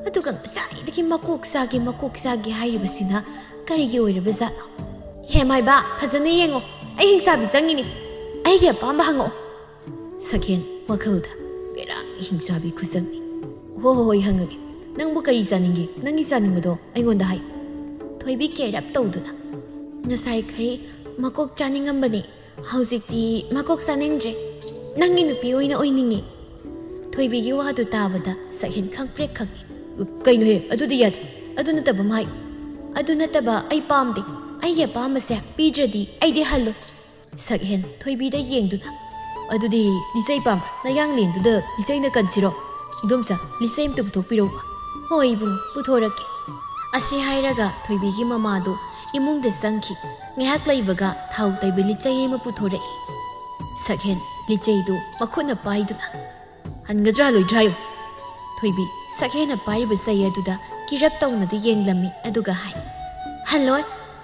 ꯑꯗꯨꯒ ꯉꯁꯥꯏꯗꯒꯤ ꯃꯀꯣꯛ ꯆꯥꯒꯦ, ꯃꯀꯣꯛ ꯆꯥꯒꯦ ꯍꯥꯏꯔꯤꯕꯁꯤꯅ ꯀꯔꯤꯒꯤ ꯑꯣꯏꯔꯕ ꯖꯥꯠꯅꯣ? ꯍꯦ ꯃꯥꯏꯕ, ꯐꯖꯅ ꯌꯦꯡꯉꯣ, ꯑꯩ ꯍꯤꯡꯆꯥꯕꯤ ꯆꯪꯉꯤꯅꯤ꯫ ꯑꯩꯒꯤ ꯑꯄꯥꯝꯕ ꯍꯪꯉꯛꯑꯣ"꯫ ꯁꯛꯍꯦꯟ, ꯋꯥꯈꯜꯗ, "ꯕꯦꯔꯥ ꯍꯤꯡꯆꯥꯕꯤ ꯈꯨꯆꯪꯅꯤ꯫ ꯍꯣ ꯍꯣ ꯍꯣꯏ, ꯍꯪꯉꯒꯦ꯫ ꯅꯪꯕꯨ ꯀꯔꯤ ꯆꯥꯅꯤꯡꯒꯦ? ꯅꯪꯒꯤ ꯆꯥꯅꯤꯡꯕꯗꯣ ꯑꯩꯉꯣꯟꯗ ꯍꯥꯏ"꯫ ꯊꯣꯏꯕꯤ ꯀꯦꯔꯞ ꯇꯧꯗꯨꯅ, "ꯉꯁꯥꯏꯈꯩ ꯃꯀꯣꯛ ꯆꯥꯅꯤꯡꯉꯝꯕꯅꯦ, ꯍꯧꯖꯤꯛꯇꯤ ꯃꯀꯣꯛ ꯆꯥꯅꯤꯡꯗ꯭ꯔꯦ꯫ ꯅꯪꯒꯤ ꯅꯨꯄꯤ ꯑꯣꯏꯅ ꯑꯣꯏꯅꯤꯡꯉꯦ"꯫ ꯊꯣꯏꯕꯤꯒꯤ ꯋꯥꯗꯨ ꯇꯥꯕꯗ ꯁꯛꯍꯦꯟ ꯈꯪꯄ꯭ꯔꯦꯛ ꯈꯪꯉꯤ꯫ "ꯀꯩꯅꯣꯍꯦ, ꯑꯗꯨꯗꯤ ꯌꯥꯗꯦ꯫ ꯑꯗꯨ ꯅꯠꯇꯕ ꯑꯃ ꯍꯥꯏꯌꯨ"꯫ "ꯑꯗꯨ ꯅꯠꯇꯕ ꯑꯩ ꯄꯥꯝꯗꯦ꯫ ꯑꯩꯒꯤ ꯑꯄꯥꯝꯕꯁꯦ ꯄꯤꯗ꯭ꯔꯗꯤ ꯑꯩꯗꯤ ꯍꯜꯂꯣꯏ"꯫ ꯁꯛꯍꯦꯟ, ꯊꯣꯏꯕꯤꯗ ꯌꯦꯡꯗꯨꯅ, "ꯑꯗꯨꯗꯤ ꯂꯤꯆꯩ ꯄꯥꯝꯕ꯭ꯔꯥ? ꯅꯌꯥꯡꯂꯦꯟꯗꯨꯗ ꯂꯤꯆꯩꯅ ꯀꯟꯁꯤꯔꯣ? ꯏꯗꯣꯝꯆꯥ, ꯂꯤꯆꯩ ꯑꯝꯇ ꯄꯨꯊꯣꯛꯄꯤꯔꯛꯎꯕ"꯫ "ꯍꯣꯏ ꯏꯕꯨꯡꯉꯣ, ꯄꯨꯊꯣꯔꯛꯀꯦ"꯫ ꯑꯁꯤ ꯍꯥꯏꯔꯒ ꯊꯣꯏꯕꯤꯒꯤ ꯃꯃꯥꯗꯨ ꯏꯃꯨꯡꯗ ꯆꯪꯈꯤ꯫ ꯉꯥꯏꯍꯥꯛ ꯂꯩꯕꯒ ꯊꯥꯎ ꯇꯩꯕ ꯂꯤꯆꯩ ꯑꯃ ꯄꯨꯊꯣꯔꯛꯏ꯫ ꯁꯛꯍꯦꯟ, ꯂꯤꯆꯩꯗꯨ ꯃꯈꯨꯠꯅ ꯄꯥꯏꯗꯨꯅ, "ꯍꯟꯒꯗ꯭ꯔꯥ ꯍꯜꯂꯣꯏꯗ꯭ꯔꯥ ꯍꯥꯏꯌꯨ"꯫ ꯊꯣꯏꯕꯤ, ꯁꯛꯍꯦꯟꯅ ꯄꯥꯏꯔꯤꯕ ꯆꯩ ꯑꯗꯨꯗ ꯀꯤꯔꯞ ꯇꯧꯅꯗꯤ ꯌꯦꯡꯂꯝꯃꯤ, ꯑꯗꯨꯒ ꯍꯥꯏ, "ꯍꯜꯂꯣꯏ,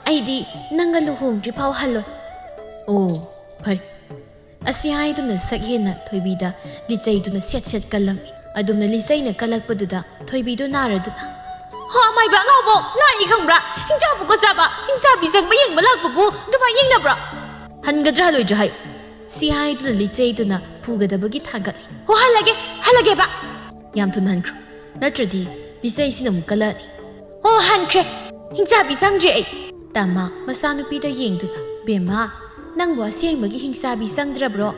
ꯑꯩꯗꯤ ꯅꯪꯒ ꯂꯨꯍꯣꯡꯗ꯭ꯔꯤ ꯐꯥꯎ ꯍꯜꯂꯣꯏ"꯫ "ꯑꯣ, "ꯐꯔꯦ꯫" ꯑꯁꯤ ꯍꯥꯏꯗꯨꯅ ꯁꯛꯍꯦꯟꯅ ꯊꯣꯏꯕꯤꯗ ꯂꯤꯆꯩꯗꯨꯅ ꯁꯦꯠ ꯁꯦꯠ ꯀꯜꯂꯝꯃꯤ꯫ ꯑꯗꯨꯝꯅ ꯂꯤꯆꯩꯅ ꯀꯜꯂꯛꯄꯗꯨꯗ ꯊꯣꯏꯕꯤꯗꯨ ꯅꯥꯔꯗꯨꯅ, "ꯍꯣ, ꯑꯃꯥꯏꯕ ꯑꯉꯥꯎꯕꯧ ꯅꯥꯅꯤ ꯈꯪꯕ꯭ꯔꯥ? ꯍꯤꯡꯆꯥ ꯄꯣꯛꯀ ꯆꯥꯕ, ꯍꯤꯡꯆꯥꯕꯤ ꯆꯪꯕ ꯌꯦꯡꯕ ꯂꯥꯛꯄꯕꯨ ꯑꯗꯨꯃꯥꯏ ꯌꯦꯡꯅꯕ꯭ꯔꯣ?" "ꯍꯟꯒꯗ꯭ꯔꯥ ꯍꯜꯂꯣꯏꯗ꯭ꯔꯥ ꯍꯥꯏꯌꯨ꯫" ꯁꯤ ꯍꯥꯏꯗꯨꯅ ꯂꯤꯆꯩꯗꯨꯅ ꯐꯨꯒꯗꯕꯒꯤ ꯊꯥꯡꯒꯠꯂꯤ꯫ "ꯍꯣ, ꯍꯜꯂꯒꯦ, ꯍꯜꯂꯒꯦꯕ꯫" "ꯌꯥꯝ ꯊꯨꯅ ꯍꯟꯈ꯭ꯔꯣ, ꯅꯠꯇ꯭ꯔꯗꯤ ꯂꯤꯆꯩꯁꯤꯅ ꯑꯃꯨꯛ ꯀꯜꯂꯛꯑꯅꯤ꯫" "ꯍꯣ, ꯍꯟꯈ꯭ꯔꯦ꯫ ꯍꯤꯡꯆꯥꯕꯤ ꯆꯪꯗ꯭ꯔꯦ ꯑꯩ꯫" ꯇꯥꯃ ꯃꯆꯥꯅꯨꯄꯤꯗ ꯌꯦꯡꯗꯨꯅ, "ꯕꯦꯝꯃ, ꯅꯪꯕꯨ ꯑꯁꯦꯡꯕꯒꯤ ꯍꯤꯡꯆꯥꯕꯤ ꯆꯪꯗ꯭ꯔꯕ꯭ꯔꯣ?"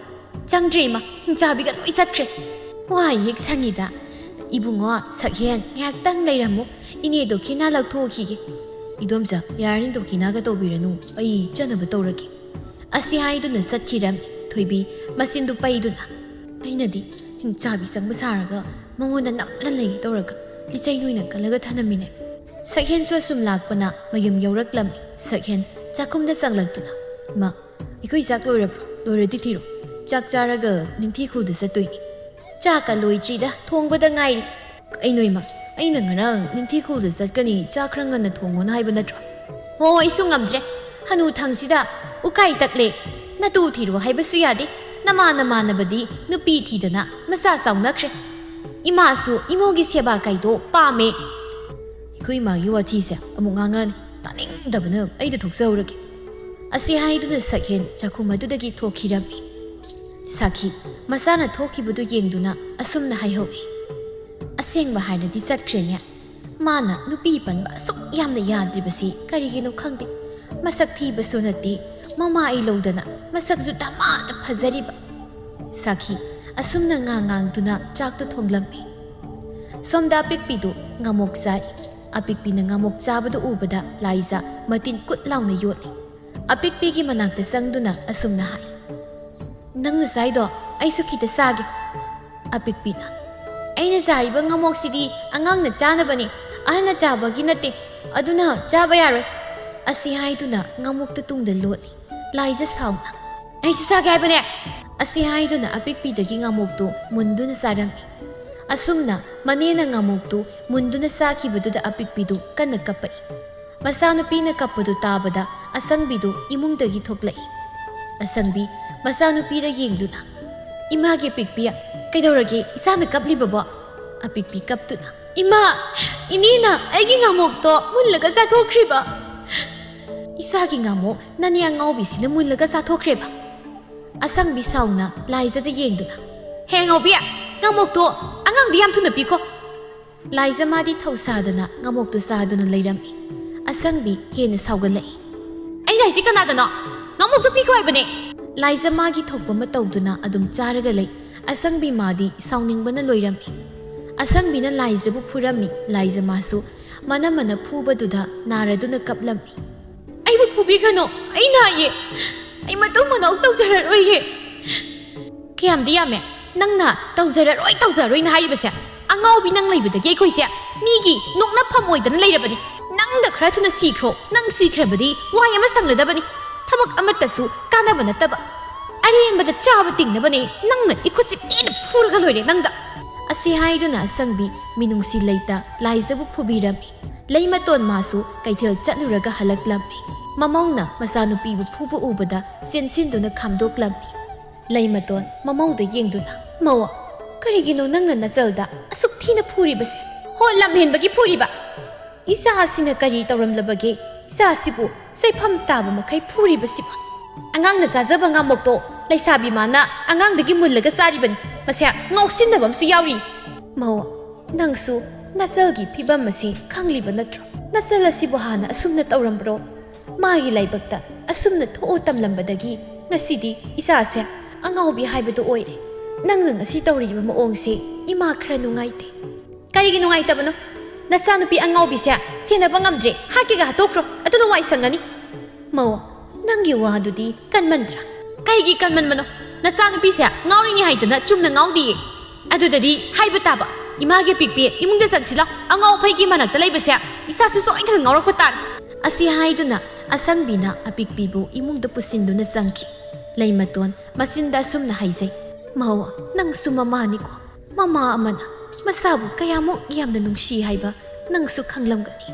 "ꯆꯪꯗ꯭ꯔꯦ ꯏꯃꯥ, ꯍꯤꯡꯆꯥꯕꯤꯒ ꯂꯣꯏ ꯆꯠꯈ꯭ꯔꯦ꯫" "ꯋꯥ ꯍꯦꯛ ꯁꯪꯉꯤꯗ꯫ ꯏꯕꯨꯡꯉꯣ ꯁꯛꯍꯦꯟ, ꯉꯥꯏꯍꯥꯛꯇꯪ ꯂꯩꯔꯝꯃꯨ, ꯏꯅꯦ ꯗꯣꯈꯤꯅꯥ ꯂꯧꯊꯣꯛꯈꯤꯒꯦ꯫" "ꯏꯗꯣꯝꯆꯥ, ꯌꯥꯔꯅꯤ, ꯗꯣꯈꯤꯅꯥꯒ ꯇꯧꯕꯤꯔꯅꯨ, ꯑꯩ ꯆꯠꯅꯕ ꯇꯧꯔꯒꯦ꯫" ꯑꯁꯤ ꯍꯥꯏꯗꯨꯅ ꯆꯠꯈꯤꯔꯝꯃꯤ ꯊꯣꯏꯕꯤ ꯃꯆꯤꯟꯗꯨ ꯄꯩꯗꯨꯅ꯫ "ꯑꯩꯅꯗꯤ ꯍꯤꯡꯆꯥꯕꯤ ꯆꯪꯕ ꯁꯥꯔꯒ ꯃꯉꯣꯟꯗ ꯅꯝꯅ ꯂꯩꯒꯦ ꯇꯧꯔꯒ ꯂꯤꯆꯩ ꯑꯣꯏꯅ ꯀꯜꯂꯒ ꯊꯅꯝꯃꯤꯅꯦ꯫" ꯁꯛꯍꯦꯟꯁꯨ ꯑꯁꯨꯝ ꯂꯥꯛꯄꯅ ꯃꯌꯨꯝ ꯌꯧꯔꯛꯂꯝꯃꯤ꯫ ꯁꯛꯍꯦꯟ ꯆꯥꯛꯈꯨꯝꯗ ꯆꯪꯂꯛꯇꯨꯅ, "ꯏꯃꯥ, ꯑꯩꯈꯣꯏ ꯆꯥꯛ ꯂꯣꯏꯔꯕ꯭ꯔꯣ? ꯂꯣꯏꯔꯗꯤ ꯊꯤꯔꯣ꯫ ꯆꯥꯛ ꯆꯥꯔꯒ ꯅꯤꯡꯊꯤ ꯈꯨꯜꯗ ꯆꯠꯇꯣꯏꯅꯤ꯫" "ꯆꯥꯛꯀ ꯂꯣꯏꯗ꯭ꯔꯤꯗ, ꯊꯣꯡꯕꯗ ꯉꯥꯏꯔꯤ꯫" "ꯀꯩꯅꯣ ꯏꯃꯥ, ꯑꯩꯅ ꯉꯔꯥꯡ ꯅꯤꯡꯊꯤ ꯈꯨꯜꯗ ꯆꯠꯀꯅꯤ, ꯆꯥꯛ ꯈꯔ ꯉꯟꯅ ꯊꯣꯡꯉꯣꯅ ꯍꯥꯏꯕ ꯅꯠꯇ꯭ꯔꯣ?" "ꯍꯣ, ꯑꯩꯁꯨ ꯉꯝꯗ꯭ꯔꯦ꯫ ꯍꯅꯨ ꯊꯪꯁꯤꯗ ꯎꯀꯥꯏ ꯇꯛꯂꯦ꯫ ꯅꯇꯨ ꯊꯤꯔꯣ ꯍꯥꯏꯕꯁꯨ ꯌꯥꯗꯦ꯫ ꯅꯃꯥꯟ ꯅꯃꯥꯟꯅꯕꯗꯤ ꯅꯨꯄꯤ ꯊꯤꯗꯅ ꯃꯆꯥ ꯆꯥꯎꯅꯈ꯭ꯔꯦ꯫ ꯏꯃꯥꯁꯨ ꯏꯃꯧꯒꯤ ꯁꯦꯕꯥ ꯀꯥꯏꯗꯣ ꯄꯥꯝꯃꯦ꯫" "ꯑꯩꯈꯣꯏ ꯏꯃꯥꯒꯤ ꯋꯥꯊꯤꯁꯦ ꯑꯃꯨꯛ ꯉꯥꯡꯉꯛꯑꯅꯤ꯫ ꯇꯥꯅꯤꯡꯗꯕꯅ ꯑꯩꯗ ꯊꯣꯛꯆꯍꯧꯔꯒꯦ꯫" ꯑꯁꯤ ꯍꯥꯏꯗꯨꯅ ꯁꯛꯍꯦꯟ ꯆꯥꯛꯈꯨꯝ ꯑꯗꯨꯗꯒꯤ ꯊꯣꯛꯈꯤꯔꯝꯃꯤ꯫ ꯁꯥꯈꯤ ꯃꯆꯥꯅ ꯊꯣꯛꯈꯤꯕꯗꯨ ꯌꯦꯡꯗꯨꯅ ꯑꯁꯨꯝꯅ ꯍꯥꯏꯍꯧꯏ, "ꯑꯁꯦꯡꯕ ꯍꯥꯏꯔꯗꯤ ꯆꯠꯈ꯭ꯔꯦꯅꯦ꯫ ꯃꯥꯅ ꯅꯨꯄꯤ ꯄꯟꯕ ꯑꯁꯨꯛ ꯌꯥꯝꯅ ꯌꯥꯗ꯭ꯔꯤꯕꯁꯤ ꯀꯔꯤꯒꯤꯅꯣ ꯈꯪꯗꯦ꯫ ꯃꯁꯛ ꯊꯤꯕꯁꯨ ꯅꯠꯇꯦ, ꯃꯃꯥ ꯏꯂꯧꯗꯅ ꯃꯁꯛꯁꯨ ꯗꯃꯥꯗ ꯐꯖꯔꯤꯕ꯫" ꯁꯥꯈꯤ ꯑꯁꯨꯝꯅ ꯉꯥꯡ ꯉꯥꯡꯗꯨꯅ ꯆꯥꯛꯇꯨ ꯊꯣꯡꯂꯝꯃꯤ꯫ ꯁꯣꯝꯗ ꯑꯄꯤꯛꯄꯤꯗꯨ ꯉꯥꯃꯣꯛ ꯆꯥꯔꯤ꯫ ꯑꯄꯤꯛꯄꯤꯅ ꯉꯥꯃꯣꯛ ꯆꯥꯕꯗꯨ ꯎꯕꯗ ꯂꯥꯏꯖꯥ ꯃꯇꯤꯟ ꯀꯨꯠ ꯂꯥꯎꯅ ꯌꯣꯠꯂꯤ꯫ ꯑꯄꯤꯛꯄꯤꯒꯤ ꯃꯅꯥꯛꯇ ꯆꯪꯗꯨꯅ ꯑꯁꯨꯝꯅ ꯍꯥꯏ, "ꯅꯪꯅ ꯆꯥꯏꯗꯣ ꯑꯩꯁꯨ ꯈꯤꯇ ꯆꯥꯒꯦ꯫" ꯑꯄꯤꯛꯄꯤꯅ, "ꯑꯩꯅ ꯆꯥꯔꯤꯕ ꯉꯥꯃꯣꯛꯁꯤꯗꯤ ꯑꯉꯥꯡꯅ ꯆꯥꯅꯕꯅꯤ, ꯑꯍꯟꯅ ꯆꯥꯕꯒꯤ ꯅꯠꯇꯦ, ꯑꯗꯨꯅ ꯆꯥꯕ ꯌꯥꯔꯣꯏ꯫" ꯑꯁꯤ ꯍꯥꯏꯗꯨꯅ ꯉꯥꯃꯣꯛꯇꯨ ꯇꯨꯡꯗ ꯂꯣꯠꯂꯤ꯫ ꯂꯥꯏꯖ ꯁꯥꯎꯅ, "ꯑꯩꯁꯨ ꯆꯥꯒꯦ ꯍꯥꯏꯕꯅꯦ!" ꯑꯁꯤ ꯍꯥꯏꯗꯨꯅ ꯑꯄꯤꯛꯄꯤꯗꯒꯤ ꯉꯥꯃꯣꯛꯇꯨ ꯃꯨꯟꯗꯨꯅ ꯆꯥꯔꯝꯃꯤ꯫ ꯑꯁꯨꯝꯅ ꯃꯅꯦꯅ ꯉꯥꯃꯣꯛꯇꯨ ꯃꯨꯟꯗꯨꯅ ꯆꯥꯈꯤꯕꯗꯨꯗ ꯑꯄꯤꯛꯄꯤꯗꯨ ꯀꯟꯅ ꯀꯞꯄꯛꯏ꯫ ꯃꯆꯥꯅꯨꯄꯤꯅ ꯀꯞꯄꯗꯨ ꯇꯥꯕꯗ ꯑꯁꯪꯕꯤꯗꯨ ꯏꯃꯨꯡꯗꯒꯤ ꯊꯣꯛꯂꯛꯏ꯫ ꯑꯁꯪꯕꯤ ꯃꯆꯥꯅꯨꯄꯤꯗ ꯌꯦꯡꯗꯨꯅ, "ꯏꯃꯥꯒꯤ ꯑꯄꯤꯛꯄꯤ, ꯀꯩꯗꯧꯔꯒꯦ ꯏꯆꯥꯅ ꯀꯞꯂꯤꯕꯕꯣ?" ꯑꯄꯤꯛꯄꯤ ꯀꯞꯇꯨꯅ, "ꯏꯃꯥ, ꯏꯅꯦꯅ ꯑꯩꯒꯤ ꯉꯥꯃꯣꯛꯇꯣ ꯃꯨꯜꯂꯒ ꯆꯥꯊꯣꯛꯈ꯭ꯔꯤꯕ꯫ ꯏꯆꯥꯒꯤ ꯉꯥꯃꯣꯛ ꯅꯅꯦ ꯑꯉꯥꯎꯕꯤꯁꯤꯅ ꯃꯨꯜꯂꯒ ꯆꯥꯊꯣꯛꯈ꯭ꯔꯦꯕ?" ꯑꯁꯪꯕꯤ ꯁꯥꯎꯅ ꯂꯥꯏꯖꯗ ꯌꯦꯡꯗꯨꯅ, "ꯍꯦ ꯑꯉꯥꯎꯕꯤ, ꯉꯥꯃꯣꯛꯇꯣ ꯑꯉꯥꯡꯗ ꯌꯥꯝ ꯊꯨꯅ ꯄꯤꯀꯣ꯫" ꯂꯥꯏꯖ ꯃꯥꯗꯤ ꯊꯧꯁꯥꯗꯅ ꯉꯥꯃꯣꯛꯇꯨ ꯆꯥꯗꯨꯅ ꯂꯩꯔꯝꯃꯤ꯫ ꯑꯁꯪꯕꯤ ꯍꯦꯟꯅ ꯁꯥꯎꯒꯠꯂꯛꯏ꯫ "ꯑꯩꯅ ꯍꯥꯏꯁꯤ ꯀꯅꯥꯗꯅꯣ? ꯉꯥꯃꯣꯛꯇꯨ ꯄꯤꯈꯣ ꯍꯥꯏꯕꯅꯦ!" ꯂꯥꯏꯖ ꯃꯥꯒꯤ ꯊꯣꯛꯄ ꯑꯃ ꯇꯧꯗꯨꯅ ꯑꯗꯨꯝ ꯆꯥꯔꯒ ꯂꯩ꯫ ꯑꯁꯪꯕꯤ ꯃꯥꯗꯤ ꯁꯥꯎꯅꯤꯡꯕꯅ ꯂꯣꯏꯔꯝꯃꯤ꯫ ꯑꯁꯪꯕꯤꯅ ꯂꯥꯏꯖꯕꯨ ꯐꯨꯔꯝꯃꯤ꯫ ꯂꯥꯏꯖ ꯃꯥꯁꯨ ꯃꯅꯝ ꯃꯅ ꯐꯨꯕꯗꯨꯗ ꯅꯥꯔꯗꯨꯅ ꯀꯞꯂꯝꯃꯤ꯫ "ꯑꯩꯕꯨ ꯐꯨꯕꯤꯒꯅꯨ, ꯑꯩ ꯅꯥꯏꯌꯦ꯫ ꯑꯩ ꯃꯇꯨꯡ ꯃꯅꯥꯎ ꯇꯧꯖꯔꯔꯣꯏꯌꯦ꯫" "ꯀꯌꯥꯝꯗꯤ ꯌꯥꯝꯃꯦ ꯅꯪꯅ ꯇꯧꯖꯔꯔꯣꯏ, ꯇꯧꯖꯔꯔꯣꯏꯅ ꯍꯥꯏꯔꯤꯕꯁꯦ? ꯑꯉꯥꯎꯕꯤ ꯅꯪ ꯂꯩꯕꯗꯒꯤ ꯑꯩꯈꯣꯏꯁꯦ ꯃꯤꯒꯤ ꯅꯣꯛꯅꯐꯝ ꯑꯣꯏꯗꯅ ꯂꯩꯔꯕꯅꯤ꯫ ꯅꯪꯗ ꯈꯔ ꯊꯨꯅ ꯁꯤꯈ꯭ꯔꯣ꯫ ꯅꯪ ꯁꯤꯈ꯭ꯔꯕꯗꯤ ꯋꯥꯏ ꯑꯃ ꯁꯪꯂꯗꯕꯅꯤ꯫ ꯊꯕꯛ ꯑꯃꯠꯇꯁꯨ ꯀꯥꯟꯅꯕ ꯅꯠꯇꯕ꯫ ꯑꯔꯦꯝꯕꯗ ꯆꯥꯕ ꯇꯤꯡꯅꯕꯅꯦ꯫ ꯅꯪꯅ ꯏꯈꯨꯠꯁꯤ ꯄꯦꯟꯅ ꯐꯨꯔꯒ ꯂꯣꯏꯔꯦ ꯅꯪꯗ꯫" ꯑꯁꯤ ꯍꯥꯏꯗꯨꯅ ꯑꯁꯪꯕꯤ ꯃꯤꯅꯨꯡꯁꯤ ꯂꯩꯇ ꯂꯥꯏꯖꯕꯨ ꯐꯨꯕꯤꯔꯝꯃꯤ꯫ ꯂꯩꯃꯇꯣꯟ ꯃꯥꯁꯨ ꯀꯩꯊꯦꯜ ꯆꯠꯂꯨꯔꯒ ꯍꯜꯂꯛꯂꯝꯃꯤ꯫ ꯃꯃꯧꯅ ꯃꯆꯥꯅꯨꯄꯤꯕꯨ ꯐꯨꯕ ꯎꯕꯗ ꯆꯦꯟꯁꯤꯟꯗꯨꯅ ꯈꯥꯝꯗꯣꯛꯂꯝꯃꯤ꯫ ꯂꯩꯃꯇꯣꯟ ꯃꯃꯧꯗ ꯌꯦꯡꯗꯨꯅ, "ꯃꯧ, ꯀꯔꯤꯒꯤꯅꯣ ꯅꯪꯅ ꯅꯆꯜꯗ ꯑꯁꯨꯛ ꯊꯤꯅ ꯐꯨꯔꯤꯕꯁꯦ? ꯍꯣ, ꯂꯝ ꯍꯦꯟꯕꯒꯤ ꯐꯨꯔꯤꯕ? ꯏꯆꯥ ꯑꯁꯤꯅ ꯀꯔꯤ ꯇꯧꯔꯝꯂꯕꯒꯦ? ꯏꯆꯥ ꯑꯁꯤꯕꯨ ꯆꯩꯐꯝ ꯇꯥꯕ ꯃꯈꯩ ꯐꯨꯔꯤꯕꯁꯤꯕꯨ? ꯑꯉꯥꯡꯅ ꯆꯥꯖꯕ ꯉꯥꯃꯣꯛꯇꯣ ꯂꯩꯁꯥꯕꯤ ꯃꯥꯅ ꯑꯉꯥꯡꯗꯒꯤ ꯃꯨꯜꯂꯒ ꯆꯥꯔꯤꯕꯅꯤ꯫ ꯃꯁꯦ ꯉꯥꯎꯁꯤꯟꯅꯕ ꯑꯃꯁꯨ ꯌꯥꯎꯔꯤ꯫" "ꯃꯧ, ꯅꯪꯁꯨ ꯅꯆꯜꯒꯤ ꯐꯤꯕꯝ ꯑꯁꯤ ꯈꯪꯂꯤꯕ ꯅꯠꯇ꯭ꯔꯣ? ꯅꯆꯜ ꯑꯁꯤꯕꯨ ꯍꯥꯟꯅ ꯑꯁꯨꯝꯅ ꯇꯧꯔꯝꯕ꯭ꯔꯣ? ꯃꯥꯒꯤ ꯂꯥꯏꯕꯛꯇ ꯑꯁꯨꯝꯅ ꯊꯣꯛꯑꯣ ꯇꯝꯂꯝꯕꯗꯒꯤ ꯉꯁꯤꯗꯤ ꯏꯆꯥꯁꯦ ꯑꯉꯥꯎꯕꯤ ꯍꯥꯏꯕꯗꯨ ꯑꯣꯏꯔꯦ꯫ ꯅꯪꯅ ꯉꯁꯤ ꯇꯧꯔꯤꯕ ꯃꯑꯣꯡꯁꯦ ꯏꯃꯥ ꯈꯔ ꯅꯨꯡꯉꯥꯏꯇꯦ꯫" "ꯀꯔꯤꯒꯤ ꯅꯨꯡꯉꯥꯏꯇꯕꯅꯣ? ꯅꯆꯥꯅꯨꯄꯤ ꯑꯉꯥꯎꯕꯤꯁꯦ ꯁꯦꯟꯅꯕ ꯉꯝꯗ꯭ꯔꯦ, ꯍꯥꯠꯀꯦꯒ ꯍꯥꯠꯇꯣꯛꯈ꯭ꯔꯣ, ꯑꯗꯨꯅ ꯋꯥꯏ ꯁꯪꯉꯅꯤ꯫" "ꯃꯧ, ꯅꯪꯒꯤ ꯋꯥꯗꯨꯗꯤ ꯀꯟꯃꯟꯗ꯭ꯔꯥ?" "ꯀꯩꯒꯤ ꯀꯟꯃꯟꯕꯅꯣ? ꯅꯆꯥꯅꯨꯄꯤꯁꯦ ꯉꯥꯎꯔꯤꯅꯤ ꯍꯥꯏꯗꯅ ꯆꯨꯝꯅ ꯉꯥꯎꯗꯤꯌꯦ꯫ ꯑꯗꯨꯗꯗꯤ ꯍꯥꯏꯕ ꯇꯥꯕ꯫ ꯏꯃꯥꯒꯤ ꯑꯄꯤꯛꯄꯤ, ꯏꯃꯨꯡꯗ ꯆꯪꯁꯤꯜꯂꯣ꯫ ꯑꯉꯥꯎ ꯑꯐꯩꯒꯤ ꯃꯔꯛꯇ ꯂꯩꯕꯁꯦ ꯏꯆꯥꯁꯨ ꯁꯣꯏꯗꯅ ꯉꯥꯎꯔꯛꯄ ꯇꯥꯔꯦ꯫" ꯑꯁꯤ ꯍꯥꯏꯗꯨꯅ ꯑꯁꯪꯕꯤꯅ ꯑꯄꯤꯛꯄꯤꯕꯨ ꯏꯃꯨꯡꯗ ꯄꯨꯁꯤꯟꯗꯨꯅ ꯆꯪꯈꯤ꯫ ꯂꯩꯃꯇꯣꯟ ꯃꯆꯤꯟꯗ ꯑꯁꯨꯝꯅ ꯍꯥꯏꯖꯩ, "ꯃꯧ, ꯅꯪꯁꯨ ꯃꯃꯥꯅꯤꯀꯣ꯫ ꯃꯃꯥ ꯑꯃꯅ ꯃꯆꯥꯕꯨ ꯀꯌꯥꯃꯨꯛ ꯌꯥꯝꯅ ꯅꯨꯡꯁꯤ ꯍꯥꯏꯕ ꯅꯪꯁꯨ ꯈꯪꯂꯝꯒꯅꯤ꯫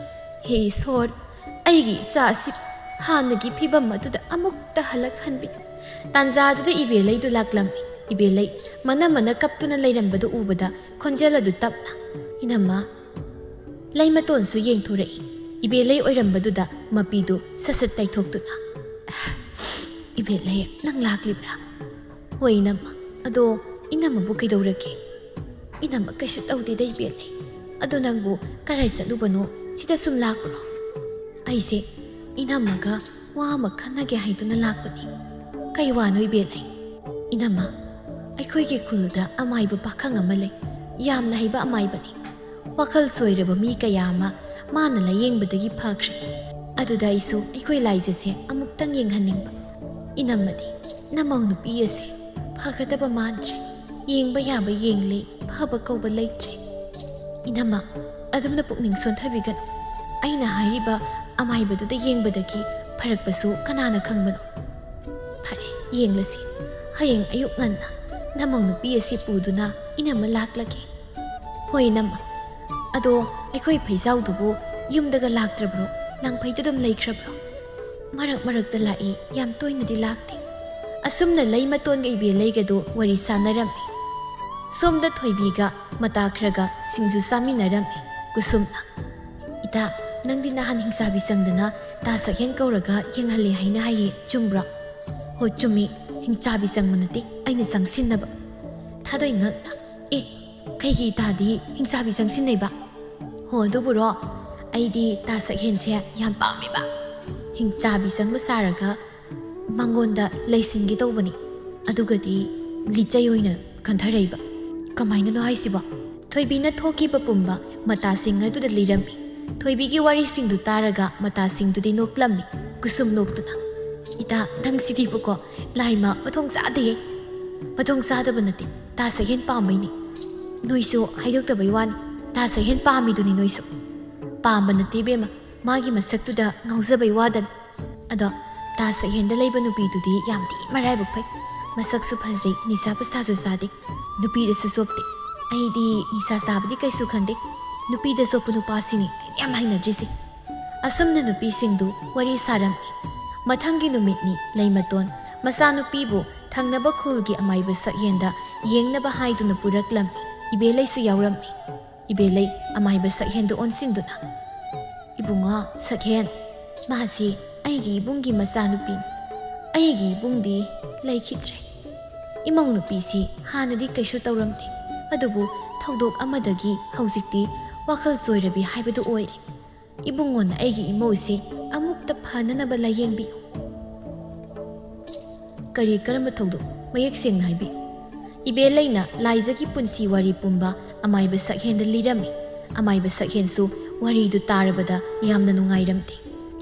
ꯍꯦ ꯏꯁꯣꯔ, ꯑꯩꯒꯤ ꯏꯆꯥ ꯑꯁꯤ ꯍꯥꯟꯅꯒꯤ ꯐꯤꯕꯝ ꯑꯗꯨꯗ ꯑꯃꯨꯛꯇ ꯍꯜꯂꯛꯍꯟꯕꯤꯌꯨ꯫ ꯇꯥꯟꯖꯥꯗꯨꯗ ꯏꯕꯦꯂꯩꯗꯨ ꯂꯥꯛꯂꯝꯃꯤ꯫ ꯏꯕꯦꯂꯩ ꯃꯅꯝ ꯃꯅ ꯀꯞꯇꯨꯅ ꯂꯩꯔꯝꯕꯗꯨ ꯎꯕꯗ ꯈꯣꯟꯖꯦꯜ ꯑꯗꯨ ꯇꯞꯅ, "ꯏꯅꯝꯃ?" ꯂꯩꯃꯇꯣꯟꯁꯨ ꯌꯦꯡꯊꯣꯔꯛꯏ꯫ ꯏꯕꯦꯂꯩ ꯑꯣꯏꯔꯝꯕꯗꯨꯗ ꯃꯄꯤꯗꯨ ꯁꯠ ꯁꯠ ꯇꯩꯊꯣꯛꯇꯨꯅ, "ꯏꯕꯦꯂꯩ, ꯅꯪ ꯂꯥꯛꯂꯤꯕ꯭ꯔꯥ?" "ꯍꯣꯏ ꯏꯅꯝꯃ꯫ ꯑꯗꯣ ꯏꯅꯝꯃꯕꯨ ꯀꯩꯗꯧꯔꯒꯦ?" "ꯏꯅꯝꯃ, ꯀꯩꯁꯨ ꯇꯧꯗꯦꯗ ꯏꯕꯦꯂꯩ꯫ ꯑꯗꯣ ꯅꯪꯕꯨ ꯀꯔꯥꯏ ꯆꯠꯂꯨꯕꯅꯣ? ꯁꯤꯗ ꯁꯨꯝ ꯂꯥꯛꯄ꯭ꯔꯣ?" "ꯑꯩꯁꯦ ꯏꯅꯝꯃꯒ ꯋꯥ ꯑꯃ ꯈꯟꯅꯒꯦ ꯍꯥꯏꯗꯨꯅ ꯂꯥꯛꯄꯅꯤ꯫" "ꯀꯩ ꯋꯥꯅꯣ ꯏꯕꯦꯂꯩ?" "ꯏꯅꯝꯃ, ꯑꯩꯈꯣꯏꯒꯤ ꯈꯨꯜꯗ ꯑꯃꯥꯏꯕ ꯄꯥꯈꯪ ꯑꯃ ꯂꯩ꯫ ꯌꯥꯝꯅ ꯍꯩꯕ ꯑꯃꯥꯏꯕꯅꯤ꯫ ꯋꯥꯈꯜ ꯁꯣꯏꯔꯕ ꯃꯤ ꯀꯌꯥ ꯑꯃ ꯃꯥꯅ ꯂꯥꯌꯦꯡꯕꯗꯒꯤ ꯐꯈ꯭ꯔꯦ꯫ ꯑꯗꯨꯗ ꯑꯩꯁꯨ ꯑꯩꯈꯣꯏ ꯂꯥꯏꯖꯁꯦ ꯑꯃꯨꯛꯇꯪ ꯌꯦꯡꯍꯟꯅꯤꯡꯕ꯫ ꯏꯅꯝꯃꯗꯤ ꯅꯃꯧ ꯅꯨꯄꯤ ꯑꯁꯦ ꯐꯒꯗꯕ ꯃꯥꯟꯗ꯭ꯔꯦ꯫ ꯌꯦꯡꯕ ꯌꯥꯕ ꯌꯦꯡꯂꯦ, ꯐꯕ ꯀꯧꯕ ꯂꯩꯇ꯭ꯔꯦ꯫" "ꯏꯅꯝꯃ, ꯑꯗꯨꯝꯅ ꯄꯨꯛꯅꯤꯡ ꯁꯣꯟꯊꯕꯤꯒꯅꯨ꯫ ꯑꯩꯅ ꯍꯥꯏꯔꯤꯕ ꯑꯃꯥꯏꯕꯗꯨꯗ ꯌꯦꯡꯕꯗꯒꯤ ꯐꯔꯛꯄꯁꯨ ꯀꯅꯥꯅ ꯈꯪꯕꯅꯣ?" "ꯐꯔꯦ, ꯌꯦꯡꯂꯁꯤ꯫ ꯍꯌꯦꯡ ꯑꯌꯨꯛ ꯉꯟꯅ ꯅꯃꯧ ꯅꯨꯄꯤ ꯑꯁꯤ ꯄꯨꯗꯨꯅ ꯏꯅꯝꯃ ꯂꯥꯛꯂꯒꯦ꯫" "ꯍꯣꯏ ꯏꯅꯝꯃ꯫ ꯑꯗꯣ ꯑꯩꯈꯣꯏ ꯐꯩꯖꯥꯎꯗꯨꯕꯨ ꯌꯨꯝꯗꯒ ꯂꯥꯛꯇ꯭ꯔꯕ꯭ꯔꯣ? ꯂꯥꯡꯐꯩꯗ ꯑꯗꯨꯝ ꯂꯩꯈ꯭ꯔꯕ꯭ꯔꯣ?" "ꯃꯔꯛ ꯃꯔꯛꯇ ꯂꯥꯛꯏ, ꯌꯥꯝ ꯇꯣꯏꯅꯗꯤ ꯂꯥꯛꯇꯦ꯫" ꯑꯁꯨꯝꯅ ꯂꯩꯃꯇꯣꯟꯒ ꯏꯕꯦꯂꯩꯒꯗꯨ ꯋꯥꯔꯤ ꯁꯥꯟꯅꯔꯝꯃꯤ꯫ ꯁꯣꯝꯗ ꯊꯣꯏꯕꯤꯒ ꯃꯇꯥ ꯈꯔꯒ ꯁꯤꯡꯖꯨ ꯆꯥꯃꯤꯟꯅꯔꯝꯃꯤ꯫ ꯀꯨꯁꯨꯝꯅ, "ꯏꯇꯥ, ꯅꯪꯗꯤ ꯅꯍꯥꯟ ꯍꯤꯡꯆꯥꯕꯤ ꯆꯪꯗꯅ ꯇꯥ ꯁꯛꯍꯦꯟ ꯀꯧꯔꯒ ꯌꯦꯡꯍꯜꯂꯦ ꯍꯥꯏꯅ ꯍꯥꯏꯌꯦ, ꯆꯨꯝꯕ꯭ꯔꯣ?" "ꯍꯣ ꯆꯨꯝꯃꯤ, ꯍꯤꯡꯆꯥꯕꯤ ꯆꯪꯕ ꯅꯠꯇꯦ, ꯑꯩꯅ ꯆꯪꯁꯤꯟꯅꯕ꯫" ꯊꯥꯗꯣꯏ ꯉꯛꯅ, "ꯑꯦ, ꯀꯩꯒꯤ ꯏꯇꯥꯗꯤ ꯍꯤꯡꯆꯥꯕꯤ ꯆꯪꯁꯤꯟꯅꯩꯕ?" "ꯍꯣ ꯑꯗꯨꯕꯨꯔꯣ, ꯑꯩꯗꯤ ꯇꯥ ꯁꯛꯍꯦꯟꯁꯦ ꯌꯥꯝ ꯄꯥꯝꯃꯦꯕ꯫ ꯍꯤꯡꯆꯥꯕꯤ ꯆꯪꯕ ꯁꯥꯔꯒ ꯃꯉꯣꯟꯗ ꯂꯩꯁꯤꯟꯒꯦ ꯇꯧꯕꯅꯤ, ꯑꯗꯨꯒꯗꯤ ꯂꯤꯆꯩ ꯑꯣꯏꯅ ꯀꯟꯊꯔꯛꯏꯕ꯫ ꯀꯃꯥꯏꯅꯅꯣ ꯍꯥꯏꯁꯤꯕꯣ?" ꯊꯣꯏꯕꯤꯅ ꯊꯣꯛꯈꯤꯕ ꯄꯨꯝꯕ ꯃꯇꯥꯁꯤꯡ ꯑꯗꯨꯗ ꯂꯤꯔꯝꯃꯤ꯫ ꯊꯣꯏꯕꯤꯒꯤ ꯋꯥꯔꯤꯁꯤꯡꯗꯨ ꯇꯥꯔꯒ ꯃꯇꯥꯁꯤꯡꯗꯨꯗꯤ ꯅꯣꯛꯂꯝꯃꯤ꯫ ꯀꯨꯁꯨꯝ ꯅꯣꯛꯇꯨꯅ, "ꯏꯇꯥ, ꯅꯪꯁꯤꯗꯤꯕꯀꯣ, ꯂꯥꯏꯃ ꯃꯊꯣꯡ ꯆꯥꯗꯦꯍꯦ꯫" "ꯃꯊꯣꯡ ꯆꯥꯗꯕ ꯅꯠꯇꯦ, ꯇꯥ ꯁꯛꯍꯦꯟ ꯄꯥꯝꯕꯩꯅꯤ꯫ ꯅꯣꯏꯁꯨ ꯍꯥꯏꯗꯣꯛꯇꯕꯩ ꯋꯥꯅꯤ, ꯇꯥ ꯁꯛꯍꯦꯟ ꯄꯥꯝꯃꯤꯗꯨꯅꯤ ꯅꯣꯏꯁꯨ꯫" "ꯄꯥꯝꯕ ꯅꯠꯇꯦ ꯏꯕꯦꯝꯃ, ꯃꯥꯒꯤ ꯃꯁꯛꯇꯨꯗ ꯉꯥꯎꯖꯕꯩ ꯋꯥꯗꯅꯤ꯫ ꯑꯗꯣ ꯇꯥ ꯁꯛꯍꯦꯟꯗ ꯂꯩꯕ ꯅꯨꯄꯤꯗꯨꯗꯤ ꯌꯥꯝ ꯊꯤ ꯃꯔꯥꯏꯕꯛ ꯐꯩ꯫ ꯃꯁꯛꯁꯨ ꯐꯖꯩ, ꯅꯤꯁꯥ ꯄꯁꯥꯁꯨ ꯆꯥꯗꯦ, ꯅꯨꯄꯤꯗꯁꯨ ꯆꯣꯞꯇꯦ꯫ ꯑꯩꯗꯤ ꯅꯤꯁꯥ ꯆꯥꯕꯗꯤ ꯀꯩꯁꯨ ꯈꯟꯗꯦ, ꯅꯨꯄꯤꯗ ꯆꯣꯞꯄ ꯅꯨꯄꯥꯁꯤꯅꯤ ꯑꯩꯅ ꯌꯥꯝ ꯍꯩꯅꯗ꯭ꯔꯤꯁꯦ꯫" ꯑꯁꯨꯝꯅ ꯅꯨꯄꯤꯁꯤꯡꯗꯨ ꯋꯥꯔꯤ ꯁꯥꯔꯝꯃꯤ꯫ ꯃꯊꯪꯒꯤ ꯅꯨꯃꯤꯠꯅꯤ꯫ ꯂꯩꯃꯇꯣꯟ ꯃꯆꯥꯅꯨꯄꯤꯕꯨ ꯊꯪꯅꯕ ꯈꯨꯜꯒꯤ ꯑꯃꯥꯏꯕ ꯁꯛꯍꯦꯟꯗ ꯌꯦꯡꯅꯕ ꯍꯥꯏꯗꯨꯅ ꯄꯨꯔꯛꯂꯝꯃꯤ꯫ ꯏꯕꯦꯂꯩꯁꯨ ꯌꯥꯎꯔꯝꯃꯤ꯫ ꯏꯕꯦꯂꯩ ꯑꯃꯥꯏꯕ ꯁꯛꯍꯦꯟꯗ ꯑꯣꯟꯁꯤꯟꯗꯨꯅ, "ꯏꯕꯨꯡꯉꯣ ꯁꯛꯍꯦꯟ, ꯃꯥꯁꯤ ꯑꯩꯒꯤ ꯏꯕꯨꯡꯒꯤ ꯃꯆꯥꯅꯨꯄꯤꯅꯤ꯫ ꯑꯩꯒꯤ ꯏꯕꯨꯡꯗꯤ ꯂꯩꯈꯤꯗ꯭ꯔꯦ꯫ ꯏꯃꯧ ꯅꯨꯄꯤꯁꯤ ꯍꯥꯟꯅꯗꯤ ꯀꯩꯁꯨ ꯇꯧꯔꯝꯗꯦ, ꯑꯗꯨꯕꯨ ꯊꯧꯗꯣꯛ ꯑꯃꯗꯒꯤ ꯍꯧꯖꯤꯛꯇꯤ ꯋꯥꯈꯜ ꯆꯣꯏꯔꯕꯤ ꯍꯥꯏꯕꯗꯨ ꯑꯣꯏꯔꯦ꯫ ꯏꯕꯨꯡꯉꯣꯅ ꯑꯩꯒꯤ ꯏꯃꯧꯁꯦ ꯑꯃꯨꯛꯇ ꯐꯅꯅꯕ ꯂꯥꯌꯦꯡꯕꯤꯌꯨ꯫" "ꯀꯔꯤ, ꯀꯔꯝꯕ ꯊꯧꯗꯣꯛ? ꯃꯌꯦꯛ ꯁꯦꯡꯅ ꯍꯥꯏꯕꯤꯌꯨ꯫" ꯏꯕꯦꯂꯩꯅ ꯂꯥꯏꯖꯒꯤ ꯄꯨꯟꯁꯤ ꯋꯥꯔꯤ ꯄꯨꯝꯕ ꯑꯃꯥꯏꯕ ꯁꯛꯍꯦꯟꯗ ꯂꯤꯔꯝꯃꯤ꯫ ꯑꯃꯥꯏꯕ ꯁꯛꯍꯦꯟꯁꯨ ꯋꯥꯔꯤꯗꯨ ꯇꯥꯔꯕꯗ ꯌꯥꯝꯅ ꯅꯨꯡꯉꯥꯏꯔꯝꯗꯦ꯫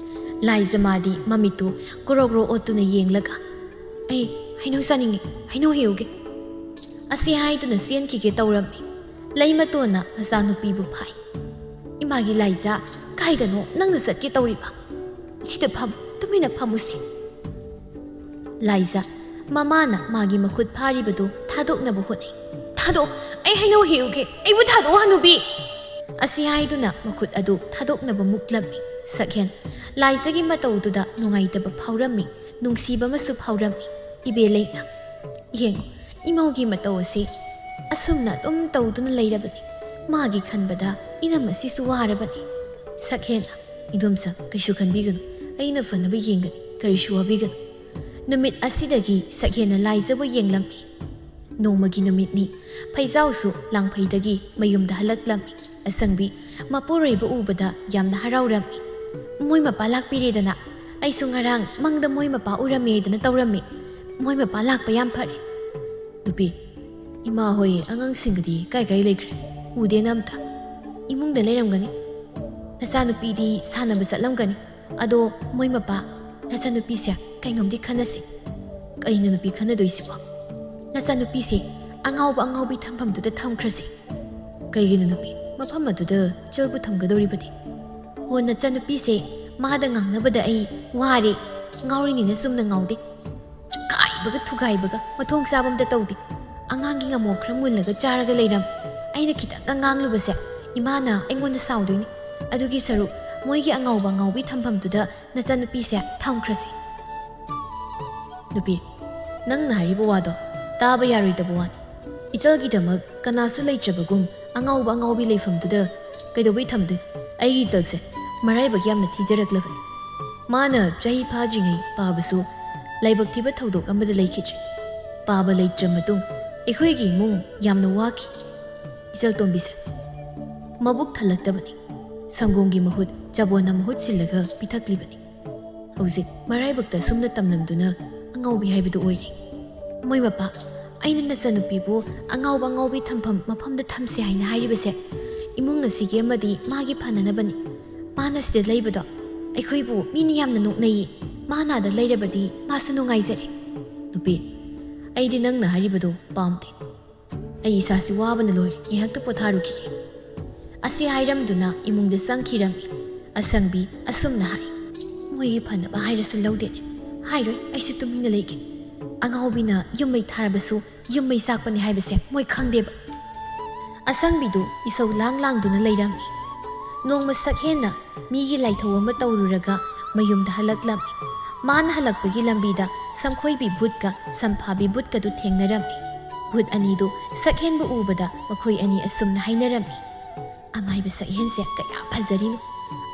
ꯂꯥꯏꯖ ꯃꯥꯗꯤ ꯃꯃꯤꯠꯇꯨ ꯀ꯭ꯔꯣ ꯀ꯭ꯔꯣ ꯑꯣꯠꯇꯨꯅ ꯌꯦꯡꯂꯒ, "ꯑꯩ ꯍꯩꯅꯧ ꯆꯥꯅꯤꯡꯉꯤ, ꯍꯩꯅꯧ ꯍꯦꯛꯎꯒꯦ" ꯑꯁꯤ ꯍꯥꯏꯗꯨꯅ ꯆꯦꯟꯈꯤꯒꯦ ꯇꯧꯔꯝꯃꯤ꯫ ꯂꯩꯃꯇꯣꯟꯅ ꯃꯆꯥꯅꯨꯄꯤꯕꯨ ꯐꯥꯏ꯫ "ꯏꯃꯥꯒꯤ ꯂꯥꯏꯖ, ꯀꯥꯏꯗꯅꯣ ꯅꯪꯅ ꯆꯠꯀꯦ ꯇꯧꯔꯤꯕ? ꯁꯤꯗ ꯐꯝ, ꯇꯨꯃꯤꯟꯅ ꯐꯝꯃꯨꯁꯦ꯫" ꯂꯥꯏꯖ, ꯃꯃꯥꯅ ꯃꯥꯒꯤ ꯃꯈꯨꯠ ꯐꯥꯔꯤꯕꯗꯨ ꯊꯥꯗꯣꯛꯅꯕ ꯍꯣꯠꯅꯩ꯫ "ꯊꯥꯗꯣꯛꯑꯣ, ꯑꯩ ꯍꯩꯅꯧ ꯍꯦꯛꯎꯒꯦ, ꯑꯩꯕꯨ ꯊꯥꯗꯣꯛꯑꯣ ꯍꯅꯨꯕꯤ!" ꯑꯁꯤ ꯍꯥꯏꯗꯨꯅ ꯃꯈꯨꯠ ꯑꯗꯨ ꯊꯥꯗꯣꯛꯅꯕ ꯃꯨꯛꯂꯝꯃꯤ꯫ ꯁꯛꯍꯦꯟ, ꯂꯥꯏꯖꯒꯤ ꯃꯇꯧꯗꯨꯗ ꯅꯨꯡꯉꯥꯏꯇꯕ ꯐꯥꯎꯔꯝꯃꯤ, ꯅꯨꯡꯁꯤꯕ ꯑꯃꯁꯨ ꯐꯥꯎꯔꯝꯃꯤ꯫ ꯏꯕꯦꯂꯩꯅ, "ꯌꯦꯡꯉꯨ, ꯏꯃꯧꯒꯤ ꯃꯇꯧ ꯑꯁꯤ ꯑꯁꯨꯝꯅ ꯑꯗꯨꯝ ꯇꯧꯗꯨꯅ ꯂꯩꯔꯕꯅꯤ꯫ ꯃꯥꯒꯤ ꯈꯟꯕꯗ ꯏꯅꯝ ꯑꯁꯤꯁꯨ ꯋꯥꯔꯕꯅꯤ꯫" ꯁꯛꯍꯦꯟꯅ, "ꯏꯗꯣꯝꯆꯥ, ꯀꯩꯁꯨ ꯈꯟꯕꯤꯒꯅꯨ, ꯑꯩꯅ ꯐꯅꯕ ꯌꯦꯡꯒꯅꯤ, ꯀꯔꯤꯁꯨ ꯋꯥꯕꯤꯒꯅꯨ꯫" ꯅꯨꯃꯤꯠ ꯑꯁꯤꯗꯒꯤ ꯁꯛꯍꯦꯟꯅ ꯂꯥꯏꯖꯕꯨ ꯌꯦꯡꯂꯝꯃꯤ꯫ ꯅꯣꯡꯃꯒꯤ ꯅꯨꯃꯤꯠꯅꯤ꯫ ꯐꯩꯖꯥꯎꯁꯨ ꯂꯥꯡꯐꯩꯗꯒꯤ ꯃꯌꯨꯝꯗ ꯍꯜꯂꯛꯂꯝꯃꯤ꯫ ꯑꯁꯪꯕꯤ ꯃꯄꯨꯔꯣꯏꯕ ꯎꯕꯗ ꯌꯥꯝꯅ ꯍꯔꯥꯎꯔꯝꯃꯤ꯫ "ꯃꯣꯏ ꯃꯄꯥ ꯂꯥꯛꯄꯤꯔꯦꯗꯅ꯫ ꯑꯩꯁꯨ ꯉꯔꯥꯡ ꯃꯪꯗ ꯃꯣꯏ ꯃꯄꯥ ꯎꯔꯝꯃꯦꯗꯅ ꯇꯧꯔꯝꯃꯤ꯫ ꯃꯣꯏ ꯃꯄꯥ ꯂꯥꯛꯄ ꯌꯥꯝ ꯐꯔꯦ꯫" "ꯅꯨꯄꯤ, ꯏꯃꯥ ꯍꯣꯏ ꯑꯉꯥꯡꯁꯤꯡꯒꯗꯤ ꯀꯥꯏ ꯀꯥꯏ ꯂꯩꯈ꯭ꯔꯦ? ꯎꯗꯦꯅ ꯑꯝꯇ꯫ ꯏꯃꯨꯡꯗ ꯂꯩꯔꯝꯒꯅꯤ꯫ ꯅꯆꯥꯅꯨꯄꯤꯗꯤ ꯁꯥꯟꯅꯕ ꯆꯠꯂꯝꯒꯅꯤ꯫ ꯑꯗꯣ ꯃꯣꯏ ꯃꯄꯥ, ꯅꯆꯥꯅꯨꯄꯤꯁꯦ ꯀꯩꯅꯣꯝꯗꯤ ꯈꯟꯅꯁꯤ꯫" "ꯀꯩꯅꯣ ꯅꯨꯄꯤ ꯈꯟꯅꯗꯣꯏꯁꯤꯕꯣ?" "ꯅꯆꯥꯅꯨꯄꯤꯁꯦ ꯑꯉꯥꯎꯕ ꯑꯉꯥꯎꯕꯤ ꯊꯝꯐꯝꯗꯨꯗ ꯊꯝꯈ꯭ꯔꯁꯤ꯫" "ꯀꯩꯒꯤꯅꯣ ꯅꯨꯄꯤ, ꯃꯐꯝ ꯑꯗꯨꯗ ꯆꯦꯜꯕꯨ ꯊꯝꯒꯗꯧꯔꯤꯕꯗꯤ?" "ꯍꯣ, ꯅꯆꯥꯅꯨꯄꯤꯁꯦ ꯃꯥꯗ ꯉꯥꯡꯅꯕꯗ ꯑꯩ ꯋꯥꯔꯦ꯫ ꯉꯥꯎꯔꯤꯅꯤꯅ ꯆꯨꯝꯅ ꯉꯥꯎꯗꯦ꯫ ꯆꯨꯀꯥꯏꯕꯒ ꯊꯨꯒꯥꯏꯕꯒ ꯃꯊꯣꯡ ꯆꯥꯕ ꯑꯝꯇ ꯇꯧꯗꯦ꯫ ꯑꯉꯥꯡꯒꯤ ꯉꯥꯃꯣꯛ ꯈꯔ ꯃꯨꯜꯂꯒ ꯆꯥꯔꯒ ꯂꯩꯔꯝ꯫ ꯑꯩꯅ ꯈꯤꯇꯪꯒ ꯉꯥꯡꯂꯨꯕꯁꯦ ꯏꯃꯥꯅ ꯑꯩꯉꯣꯟꯗ ꯁꯥꯎꯗꯣꯏꯅꯤ꯫ ꯑꯗꯨꯒꯤ ꯁꯔꯨꯛ ꯃꯣꯏꯒꯤ ꯑꯉꯥꯎꯕ ꯑꯉꯥꯎꯕꯤ ꯊꯝꯐꯝꯗꯨꯗ ꯅꯆꯥꯅꯨꯄꯤꯁꯦ ꯊꯝꯈ꯭ꯔꯁꯤ꯫" ꯅꯨꯄꯤ, ꯅꯪꯅ ꯍꯥꯏꯔꯤꯕ ꯋꯥꯗꯣ ꯇꯥꯕ ꯌꯥꯔꯣꯏꯗꯕ ꯋꯥꯅꯤ꯫ ꯏꯆꯜꯒꯤꯗꯃꯛ ꯀꯅꯥꯁꯨ ꯂꯩꯇ꯭ꯔꯕꯒꯨꯝ ꯑꯉꯥꯎꯕ ꯑꯉꯥꯎꯕꯤ ꯂꯩꯐꯝꯗꯨꯗ ꯀꯩꯗꯧꯕꯩ ꯊꯝꯗꯣꯏꯅꯣ? ꯑꯩꯒꯤ ꯏꯆꯜꯁꯦ ꯃꯔꯥꯏꯕꯛ ꯌꯥꯝꯅ ꯊꯤꯖꯔꯛꯂꯕꯅꯤ꯫ ꯃꯥꯅ ꯆꯍꯤ ꯐꯥꯗ꯭ꯔꯤꯉꯩ ꯄꯥꯕꯁꯨ ꯂꯥꯏꯕꯛ ꯊꯤꯕ ꯊꯧꯗꯣꯛ ꯑꯃꯗ ꯂꯩꯈꯤꯗ꯭ꯔꯦ꯫ ꯄꯥꯕ ꯂꯩꯇ꯭ꯔ ꯃꯇꯨꯡ ꯑꯩꯈꯣꯏꯒꯤ ꯏꯃꯨꯡ ꯌꯥꯝꯅ ꯋꯥꯈꯤ꯫ ꯏꯆꯜ ꯇꯣꯝꯕꯤꯁꯦ ꯃꯕꯨꯛ ꯊꯜꯂꯛꯇꯕꯅꯤ꯫ ꯁꯪꯒꯣꯝꯒꯤ ꯃꯍꯨꯠ ꯆꯕꯣꯟꯅ ꯃꯍꯨꯠ ꯁꯤꯜꯂꯒ ꯄꯤꯊꯛꯂꯤꯕꯅꯤ꯫ ꯍꯧꯖꯤꯛ ꯃꯔꯥꯏꯕꯛꯇ ꯁꯨꯝꯅ ꯇꯝꯂꯝꯗꯨꯅ ꯑꯉꯥꯎꯕꯤ ꯍꯥꯏꯕꯗꯨ ꯑꯣꯏꯔꯦ꯫ ꯃꯣꯏ ꯃꯄꯥ, ꯑꯩꯅ ꯅꯆꯥꯅꯨꯄꯤꯕꯨ ꯑꯉꯥꯎꯕ ꯑꯉꯥꯎꯕꯤ ꯊꯝꯐꯝ ꯃꯐꯝꯗ ꯊꯝꯁꯦ ꯍꯥꯏꯅ ꯍꯥꯏꯔꯤꯕꯁꯦ ꯏꯃꯨꯡ ꯑꯁꯤꯒꯤ ꯑꯃꯗꯤ ꯃꯥꯒꯤ ꯐꯅꯅꯕꯅꯤ꯫ ꯃꯥꯅ ꯁꯤꯗ ꯂꯩꯕꯗꯣ ꯑꯩꯈꯣꯏꯕꯨ ꯃꯤꯅ ꯌꯥꯝꯅ ꯅꯣꯛꯅꯩꯌꯦ꯫ ꯃꯥꯅ ꯑꯗ ꯂꯩꯔꯕꯗꯤ ꯃꯥꯁꯨ ꯅꯨꯡꯉꯥꯏꯖꯔꯦ꯫ ꯅꯨꯄꯤ, ꯑꯩꯗꯤ ꯅꯪꯅ ꯍꯥꯏꯔꯤꯕꯗꯨ ꯄꯥꯝꯗꯦ꯫ ꯑꯩ ꯏꯁꯥꯁꯤ ꯋꯥꯕꯅ ꯂꯣꯏꯔꯦ, ꯉꯥꯏꯍꯥꯛꯇ ꯄꯣꯊꯥꯔꯨꯈꯤꯒꯦ꯫ ꯑꯁꯤ ꯍꯥꯏꯔꯝꯗꯨꯅ ꯏꯃꯨꯡꯗ ꯆꯪꯈꯤꯔꯝꯃꯤ꯫ ꯑꯁꯪꯕꯤ ꯑꯁꯨꯝꯅ ꯍꯥꯏ, ꯃꯣꯏꯒꯤ ꯐꯅꯕ ꯍꯥꯏꯔꯁꯨ ꯂꯧꯗꯦꯅꯦ꯫ ꯍꯥꯏꯔꯣꯏ, ꯑꯩꯁꯨ ꯇꯨꯃꯤꯟꯅ ꯂꯩꯒꯦ꯫ ꯑꯉꯥꯎꯕꯤꯅ ꯌꯨꯝ ꯃꯩ ꯊꯥꯔꯕꯁꯨ ꯌꯨꯝ ꯃꯩ ꯆꯥꯛꯄꯅꯤ ꯍꯥꯏꯕꯁꯦ ꯃꯣꯏ ꯈꯪꯗꯦꯕ꯫ ꯑꯁꯪꯕꯤꯗꯨ ꯏꯁꯧ ꯂꯥꯡ ꯂꯥꯡꯗꯨꯅ ꯂꯩꯔꯝꯃꯤ꯫ ꯅꯣꯡꯃ ꯁꯛꯍꯦꯟꯅ ꯃꯤꯒꯤ ꯂꯥꯏꯊꯧ ꯑꯃ ꯇꯧꯔꯨꯔꯒ ꯃꯌꯨꯝꯗ ꯍꯜꯂꯛꯂꯝꯃꯤ꯫ ꯃꯥꯅ ꯍꯜꯂꯛꯄꯒꯤ ꯂꯝꯕꯤꯗ ꯁꯝꯈꯣꯏꯕꯤ ꯚꯨꯠꯀ ꯁꯝꯐꯥꯕꯤ ꯚꯨꯠꯀꯗꯨ ꯊꯦꯡꯅꯔꯝꯃꯤ꯫ ꯚꯨꯠ ꯑꯅꯤꯗꯨ ꯁꯛꯍꯦꯟꯕ ꯎꯕꯗ ꯃꯈꯣꯏ ꯑꯅꯤ ꯑꯁꯨꯝꯅ ꯍꯥꯏꯅꯔꯝꯃꯤ, "ꯑꯃꯥꯏꯕ ꯁꯛꯍꯦꯟꯁꯦ ꯀꯌꯥ ꯐꯖꯔꯤꯅꯣ!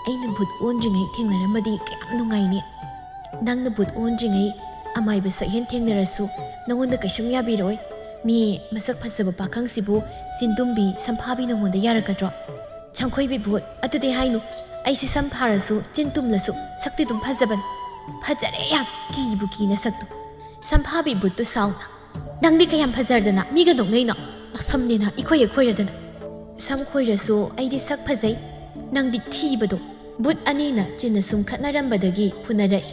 ꯑꯩꯅ ꯚꯨꯠ ꯑꯣꯟꯗ꯭ꯔꯤꯉꯩ ꯊꯦꯡꯅꯔꯝꯃꯗꯤ ꯀꯌꯥꯝ ꯅꯨꯡꯉꯥꯏꯅꯤ! ꯅꯪꯅ ꯚꯨꯠ ꯑꯣꯟꯗ꯭ꯔꯤꯉꯩ ꯑꯃꯥꯏꯕ ꯁꯛꯍꯦꯟ ꯊꯦꯡꯅꯔꯁꯨ ꯅꯉꯣꯟꯗ ꯀꯩꯁꯨꯝ ꯌꯥꯕꯤꯔꯛꯑꯣꯏ꯫ ꯃꯤ ꯃꯁꯛ ꯐꯖꯕ ꯄꯥꯈꯪꯁꯤꯕꯨ ꯆꯤꯟꯗꯨꯝꯕꯤ ꯁꯝꯐꯥꯕꯤ ꯅꯉꯣꯟꯗ ꯌꯥꯔꯛꯀꯗ꯭ꯔꯣ?" "ꯁꯝꯈꯣꯏꯕꯤ ꯚꯨꯠ, ꯑꯗꯨꯗꯤ ꯍꯥꯏꯅꯨ꯫ ꯑꯩꯁꯤ ꯁꯝ ꯐꯥꯔꯁꯨ ꯆꯤꯟ ꯇꯨꯝꯂꯁꯨ ꯁꯛꯇꯤ ꯑꯗꯨꯝ ꯐꯖꯕꯅꯤ꯫ ꯐꯖꯔꯦ ꯌꯥꯝ, ꯀꯤꯕꯨ ꯀꯤ ꯅꯁꯛꯇꯨ꯫" ꯁꯝꯐꯥꯕꯤ ꯚꯨꯠꯇꯨ ꯁꯥꯎꯅ, "ꯅꯪꯗꯤ ꯀꯌꯥꯝ ꯐꯖꯔꯗꯅ ꯃꯤꯒ ꯅꯣꯛꯅꯩꯅꯣ? ꯅꯁꯝꯅꯦꯅ ꯏꯈꯣꯏ ꯈꯣꯏꯔꯗꯅ꯫" "ꯁꯝ ꯈꯣꯏꯔꯁꯨ ꯑꯩꯗꯤ ꯁꯛ ꯐꯖꯩ, ꯅꯪꯗꯤ ꯊꯤꯕꯗꯣ꯫" ꯚꯨꯠ ꯑꯅꯤꯅ ꯆꯤꯟꯅ ꯁꯨꯝ ꯈꯠꯅꯔꯝꯕꯗꯒꯤ ꯐꯨꯅꯔꯛꯏ꯫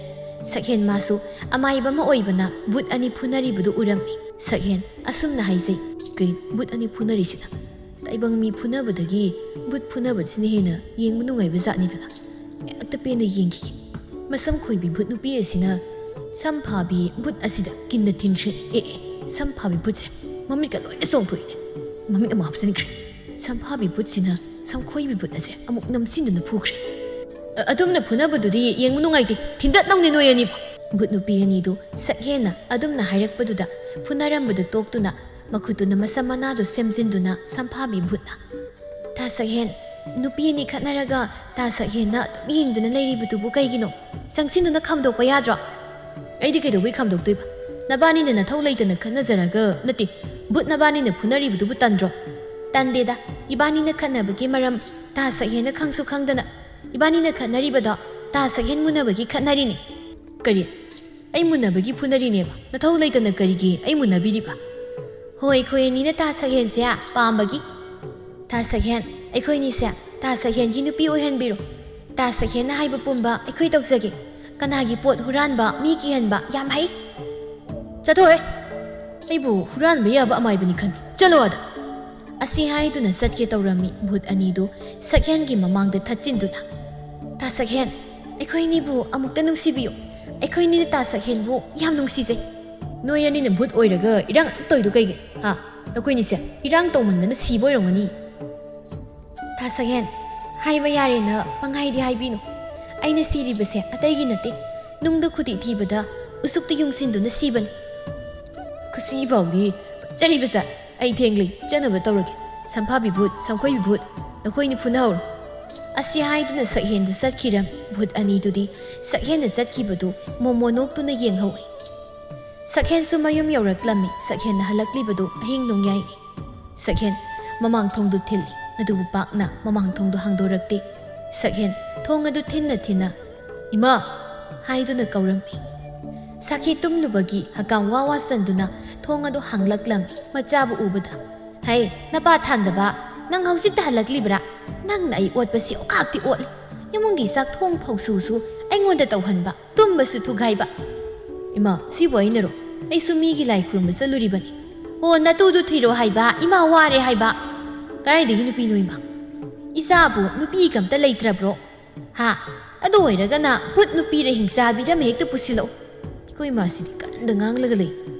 ꯁꯛꯍꯦꯟ ꯃꯥꯁꯨ ꯑꯃꯥꯏꯕ ꯑꯃ ꯑꯣꯏꯕꯅ ꯚꯨꯠ ꯑꯅꯤ ꯐꯨꯅꯔꯤꯕꯗꯨ ꯎꯔꯝꯃꯤ꯫ ꯁꯛꯍꯦꯟ ꯑꯁꯨꯝꯅ ꯍꯥꯏꯖꯩ, "ꯀꯩ ꯚꯨꯠ ꯑꯅꯤ ꯐꯨꯅꯔꯤꯁꯤꯅ? ꯇꯥꯏꯕꯪ ꯃꯤ ꯐꯨꯅꯕꯗꯒꯤ ꯚꯨꯠ ꯐꯨꯅꯕꯁꯤꯅ ꯍꯦꯟꯅ ꯌꯦꯡꯕ ꯅꯨꯡꯉꯥꯏꯕ ꯖꯥꯠꯅꯤꯗꯅ꯫ ꯍꯦꯛꯇ ꯄꯦꯟꯅ ꯌꯦꯡꯈꯤꯒꯦ꯫" ꯃꯁꯝ ꯈꯣꯏꯕꯤ ꯚꯨꯠ ꯅꯨꯄꯤ ꯑꯁꯤꯅ ꯁꯝ ꯐꯥꯕꯤ ꯚꯨꯠ ꯑꯁꯤꯗ ꯀꯤꯟꯅ ꯊꯤꯡꯈ꯭ꯔꯦ꯫ "ꯑꯦ ꯑꯦ, ꯁꯝ ꯐꯥꯕꯤ ꯚꯨꯠꯁꯦ ꯃꯃꯤꯠꯀ ꯂꯣꯏꯅ ꯆꯣꯡꯊꯣꯛꯏꯅꯦ꯫ ꯃꯃꯤꯠ ꯑꯃ ꯍꯥꯞꯆꯤꯟꯈ꯭ꯔꯦ꯫" ꯁꯝ ꯐꯥꯕꯤ ꯚꯨꯠꯁꯤꯅ ꯁꯝ ꯈꯣꯏꯕꯤ ꯚꯨꯠ ꯑꯁꯦ ꯑꯃꯨꯛ ꯅꯝꯁꯤꯟꯗꯨꯅ ꯐꯨꯈ꯭ꯔꯦ꯫ "ꯑ-, ꯑꯗꯨꯝꯅ ꯐꯨꯅꯕꯗꯨꯗꯤ ꯌꯦꯡꯕ ꯅꯨꯡꯉꯥꯏꯇꯦ꯫ ꯊꯤꯟꯗꯠꯅꯧꯅꯦ ꯅꯣꯏ ꯑꯅꯤꯕꯨ꯫ ꯚꯨꯠ ꯅꯨꯄꯤ ꯑꯅꯤꯗꯨ ꯁꯛꯍꯦꯟꯅ ꯑꯗꯨꯝꯅ ꯍꯥꯏꯔꯛꯄꯗꯨꯗ ꯐꯨꯅꯔꯝꯕꯗꯨ ꯇꯣꯛꯇꯨꯅ ꯃꯈꯨꯠꯇꯨꯅ ꯃꯁꯝ ꯃꯅꯥꯗꯨ ꯁꯦꯝꯖꯤꯟꯗꯨꯅ ꯁꯝꯐꯥꯕꯤ ꯚꯨꯠꯅ, "ꯇꯥ ꯁꯛꯍꯦꯟ, ꯅꯨꯄꯤ ꯑꯅꯤ ꯈꯠꯅꯔꯒ ꯇꯥ ꯁꯛꯍꯦꯟꯅ ꯑꯗꯨꯝ ꯌꯦꯡꯗꯨꯅ ꯂꯩꯔꯤꯕꯗꯨꯕꯨ ꯀꯩꯒꯤꯅꯣ? ꯆꯪꯁꯤꯟꯗꯨꯅ ꯈꯥꯝꯗꯣꯛꯄ ꯌꯥꯗ꯭ꯔꯣ?" "ꯑꯩꯗꯤ ꯀꯩꯗꯧꯕꯩ ꯈꯥꯝꯗꯣꯛꯇꯣꯏꯕ? ꯅꯕꯥꯅꯤꯅ ꯅꯊꯧ ꯂꯩꯇꯅ ꯈꯠꯅꯖꯔꯒ, ꯅꯠꯇꯦ, ꯚꯨꯠ ꯅꯕꯥꯅꯤꯅ ꯐꯨꯅꯔꯤꯕꯗꯨꯕꯨ ꯇꯟꯗ꯭ꯔꯣ?" "ꯇꯟꯗꯦꯗ, ꯏꯕꯥꯅꯤꯅ ꯈꯠꯅꯕꯒꯤ ꯃꯔꯝ ꯇꯥ ꯁꯛꯍꯦꯟꯅ ꯈꯪꯁꯨ ꯈꯪꯗꯅ ꯏꯕꯥꯅꯤꯅ ꯈꯠꯅꯔꯤꯕꯗꯣ ꯇꯥ ꯁꯛꯍꯦꯟ ꯃꯨꯟꯅꯕꯒꯤ ꯈꯠꯅꯔꯤꯅꯤ꯫" "ꯀꯔꯤ? ꯑꯩ ꯃꯨꯟꯅꯕꯒꯤ ꯐꯨꯅꯔꯤꯅꯦꯕ? ꯅꯊꯧ ꯂꯩꯇꯅ ꯀꯔꯤꯒꯤ ꯑꯩ ꯃꯨꯟꯅꯕꯤꯔꯤꯕ?" "ꯍꯣꯏ, ꯑꯩꯈꯣꯏ ꯑꯅꯤꯅ ꯇꯥ ꯁꯛꯍꯦꯟꯁꯦ ꯄꯥꯝꯕꯒꯤ꯫ ꯇꯥ ꯁꯛꯍꯦꯟ, ꯑꯩꯈꯣꯏꯅꯤꯁꯦ ꯇꯥ ꯁꯛꯍꯦꯟꯒꯤ ꯅꯨꯄꯤ ꯑꯣꯏꯍꯟꯕꯤꯔꯣ꯫ ꯇꯥ ꯁꯛꯍꯦꯟꯅ ꯍꯥꯏꯕ ꯄꯨꯝꯕ ꯑꯩꯈꯣꯏ ꯇꯧꯖꯒꯦ꯫ ꯀꯅꯥꯒꯤ ꯄꯣꯠ ꯍꯨꯔꯥꯟꯕ, ꯃꯤ ꯀꯤꯍꯟꯕ ꯌꯥꯝ ꯍꯩ꯫" "ꯆꯠꯊꯣꯛꯑꯦ! ꯑꯩꯕꯨ ꯍꯨꯔꯥꯟꯕ ꯌꯥꯕ ꯑꯃꯥꯏꯕꯅꯤ ꯈꯟꯗꯦ꯫ ꯆꯠꯂꯣ ꯑꯗ!" ꯑꯁꯤ ꯍꯥꯏꯗꯨꯅ ꯆꯠꯀꯦ ꯇꯧꯔꯝꯃꯤ ꯚꯨꯠ ꯑꯅꯤꯗꯨ ꯁꯛꯍꯦꯟꯒꯤ ꯃꯃꯥꯡꯗ ꯊꯠꯆꯤꯟꯗꯨꯅ, "ꯇꯥ ꯁꯛꯍꯦꯟ, ꯑꯩꯈꯣꯏꯅꯤꯕꯨ ꯑꯃꯨꯛꯇ ꯅꯨꯡꯁꯤꯕꯤꯌꯨ꯫ ꯑꯩꯈꯣꯏꯅꯤꯅ ꯇꯥ ꯁꯛꯍꯦꯟꯕꯨ ꯌꯥꯝ ꯅꯨꯡꯁꯤꯖꯩ꯫" "ꯅꯣꯏ ꯑꯅꯤꯅ ꯚꯨꯠ ꯑꯣꯏꯔꯒ ꯏꯔꯥꯡ ꯑꯗꯨꯝ ꯇꯧꯔꯤꯗꯣ ꯀꯩꯒꯤ? ꯍꯥ? ꯅꯈꯣꯏꯅꯤꯁꯦ ꯏꯔꯥꯡ ꯇꯧꯃꯟꯗꯅ ꯁꯤꯕ ꯑꯣꯏꯔꯝꯒꯅꯤ꯫" "ꯇꯥ ꯁꯛꯍꯦꯟ, ꯍꯥꯏꯕ ꯌꯥꯔꯦꯅ ꯄꯪꯍꯥꯏꯗꯤ ꯍꯥꯏꯕꯤꯅꯨ꯫ ꯑꯩꯅ ꯁꯤꯔꯤꯕꯁꯦ ꯑꯇꯩꯒꯤ ꯅꯠꯇꯦ, ꯅꯨꯡꯗ ꯈꯨꯗꯤ ꯊꯤꯕꯗ ꯎꯁꯨꯛꯇ ꯌꯨꯡꯁꯤꯟꯗꯨꯅ ꯁꯤꯕꯅꯤ꯫" "ꯈꯨꯁꯤ ꯐꯥꯎꯗꯤ ꯐꯖꯔꯤꯕ ꯖꯥꯠ꯫ ꯑꯩ ꯊꯦꯡꯂꯦ, ꯆꯠꯅꯕ ꯇꯧꯔꯒꯦ꯫ ꯁꯝꯐꯥꯕꯤ ꯚꯨꯠ, ꯁꯝꯈꯣꯏꯕꯤ ꯚꯨꯠ, ꯅꯈꯣꯏꯅꯤ ꯐꯨꯅꯍꯧꯔꯣ꯫" ꯑꯁꯤ ꯍꯥꯏꯗꯨꯅ ꯁꯛꯍꯦꯟꯗꯨ ꯆꯠꯈꯤꯔꯝꯃꯤ꯫ ꯚꯨꯠ ꯑꯅꯤꯗꯨꯗꯤ ꯁꯛꯍꯦꯟꯅ ꯆꯠꯈꯤꯕꯗꯨ ꯃꯣꯃꯣ ꯅꯣꯛꯇꯨꯅ ꯌꯦꯡꯍꯧꯏ꯫ ꯁꯛꯍꯦꯟꯁꯨ ꯃꯌꯨꯝ ꯌꯧꯔꯛꯂꯝꯃꯤ꯫ ꯁꯛꯍꯦꯟꯅ ꯍꯜꯂꯛꯂꯤꯕꯗꯨ ꯑꯍꯤꯡ ꯅꯣꯡꯌꯥꯏꯅꯤ꯫ ꯁꯛꯍꯦꯟ ꯃꯃꯥꯡ ꯊꯣꯡꯗꯨ ꯊꯤꯜꯂꯤ, ꯑꯗꯨꯕꯨ ꯄꯥꯛꯅ ꯃꯃꯥꯡ ꯊꯣꯡꯗꯨ ꯍꯥꯡꯗꯣꯔꯛꯇꯦ꯫ ꯁꯛꯍꯦꯟ ꯊꯣꯡ ꯑꯗꯨ ꯊꯤꯟꯅ ꯊꯤꯟꯅ, "ꯏꯃꯥ!" ꯍꯥꯏꯗꯨꯅ ꯀꯧꯔꯝꯃꯤ꯫ ꯁꯥꯈꯤ ꯇꯨꯝꯂꯨꯕꯒꯤ ꯍꯀꯥꯝ ꯋꯥ ꯋꯥ ꯆꯟꯗꯨꯅ ꯊꯣꯡ ꯑꯗꯨ ꯍꯥꯡꯂꯛꯂꯝꯃꯤ꯫ ꯃꯆꯥꯕꯨ ꯎꯕꯗ, "ꯍꯩ, ꯅꯄꯥ ꯊꯥꯡꯗꯕ, ꯅꯪ ꯍꯧꯖꯤꯛꯇ ꯍꯜꯂꯛꯂꯤꯕ꯭ꯔꯥ? ꯅꯪꯅ ꯑꯩ ꯑꯣꯠꯄꯁꯤ ꯑꯣꯀꯥꯛꯇꯤ ꯑꯣꯠꯂꯤ꯫ ꯏꯃꯨꯡꯒꯤ ꯆꯥꯛ ꯊꯣꯡ ꯐꯧꯁꯨꯁꯨ ꯑꯩꯉꯣꯟꯗ ꯇꯧꯍꯟꯕ, ꯇꯨꯝꯕꯁꯨ ꯊꯨꯒꯥꯏꯕ꯫" "ꯏꯃꯥ, ꯁꯤꯕꯨ ꯑꯩꯅꯔꯣ? ꯑꯩꯁꯨ ꯃꯤꯒꯤ ꯂꯥꯏ ꯈꯨꯔꯨꯝꯕ ꯆꯠꯂꯨꯔꯤꯕꯅꯤ꯫" "ꯑꯣ, ꯅꯇꯨꯗꯨ ꯊꯤꯔꯣ ꯍꯥꯏꯕ, ꯏꯃꯥ ꯋꯥꯔꯦ ꯍꯥꯏꯕ꯫" "ꯀꯗꯥꯏꯗꯒꯤ ꯅꯨꯄꯤꯅꯣ ꯏꯃꯥ? ꯏꯆꯥꯕꯨ ꯅꯨꯄꯤꯒ ꯑꯝꯇ ꯂꯩꯇ꯭ꯔꯕ꯭ꯔꯣ? ꯍꯥ? ꯑꯗꯨ ꯑꯣꯏꯔꯒꯅ ꯚꯨꯠ ꯅꯨꯄꯤꯔ ꯍꯤꯡꯆꯥꯕꯤꯔ ꯑꯃ ꯍꯦꯛꯇ ꯄꯨꯁꯤꯜꯂꯛꯎ꯫ ꯑꯩꯈꯣꯏ ꯏꯃꯥꯁꯤꯗꯤ ꯀꯔꯟꯗ ꯉꯥꯡꯂꯒ ꯂꯩ꯫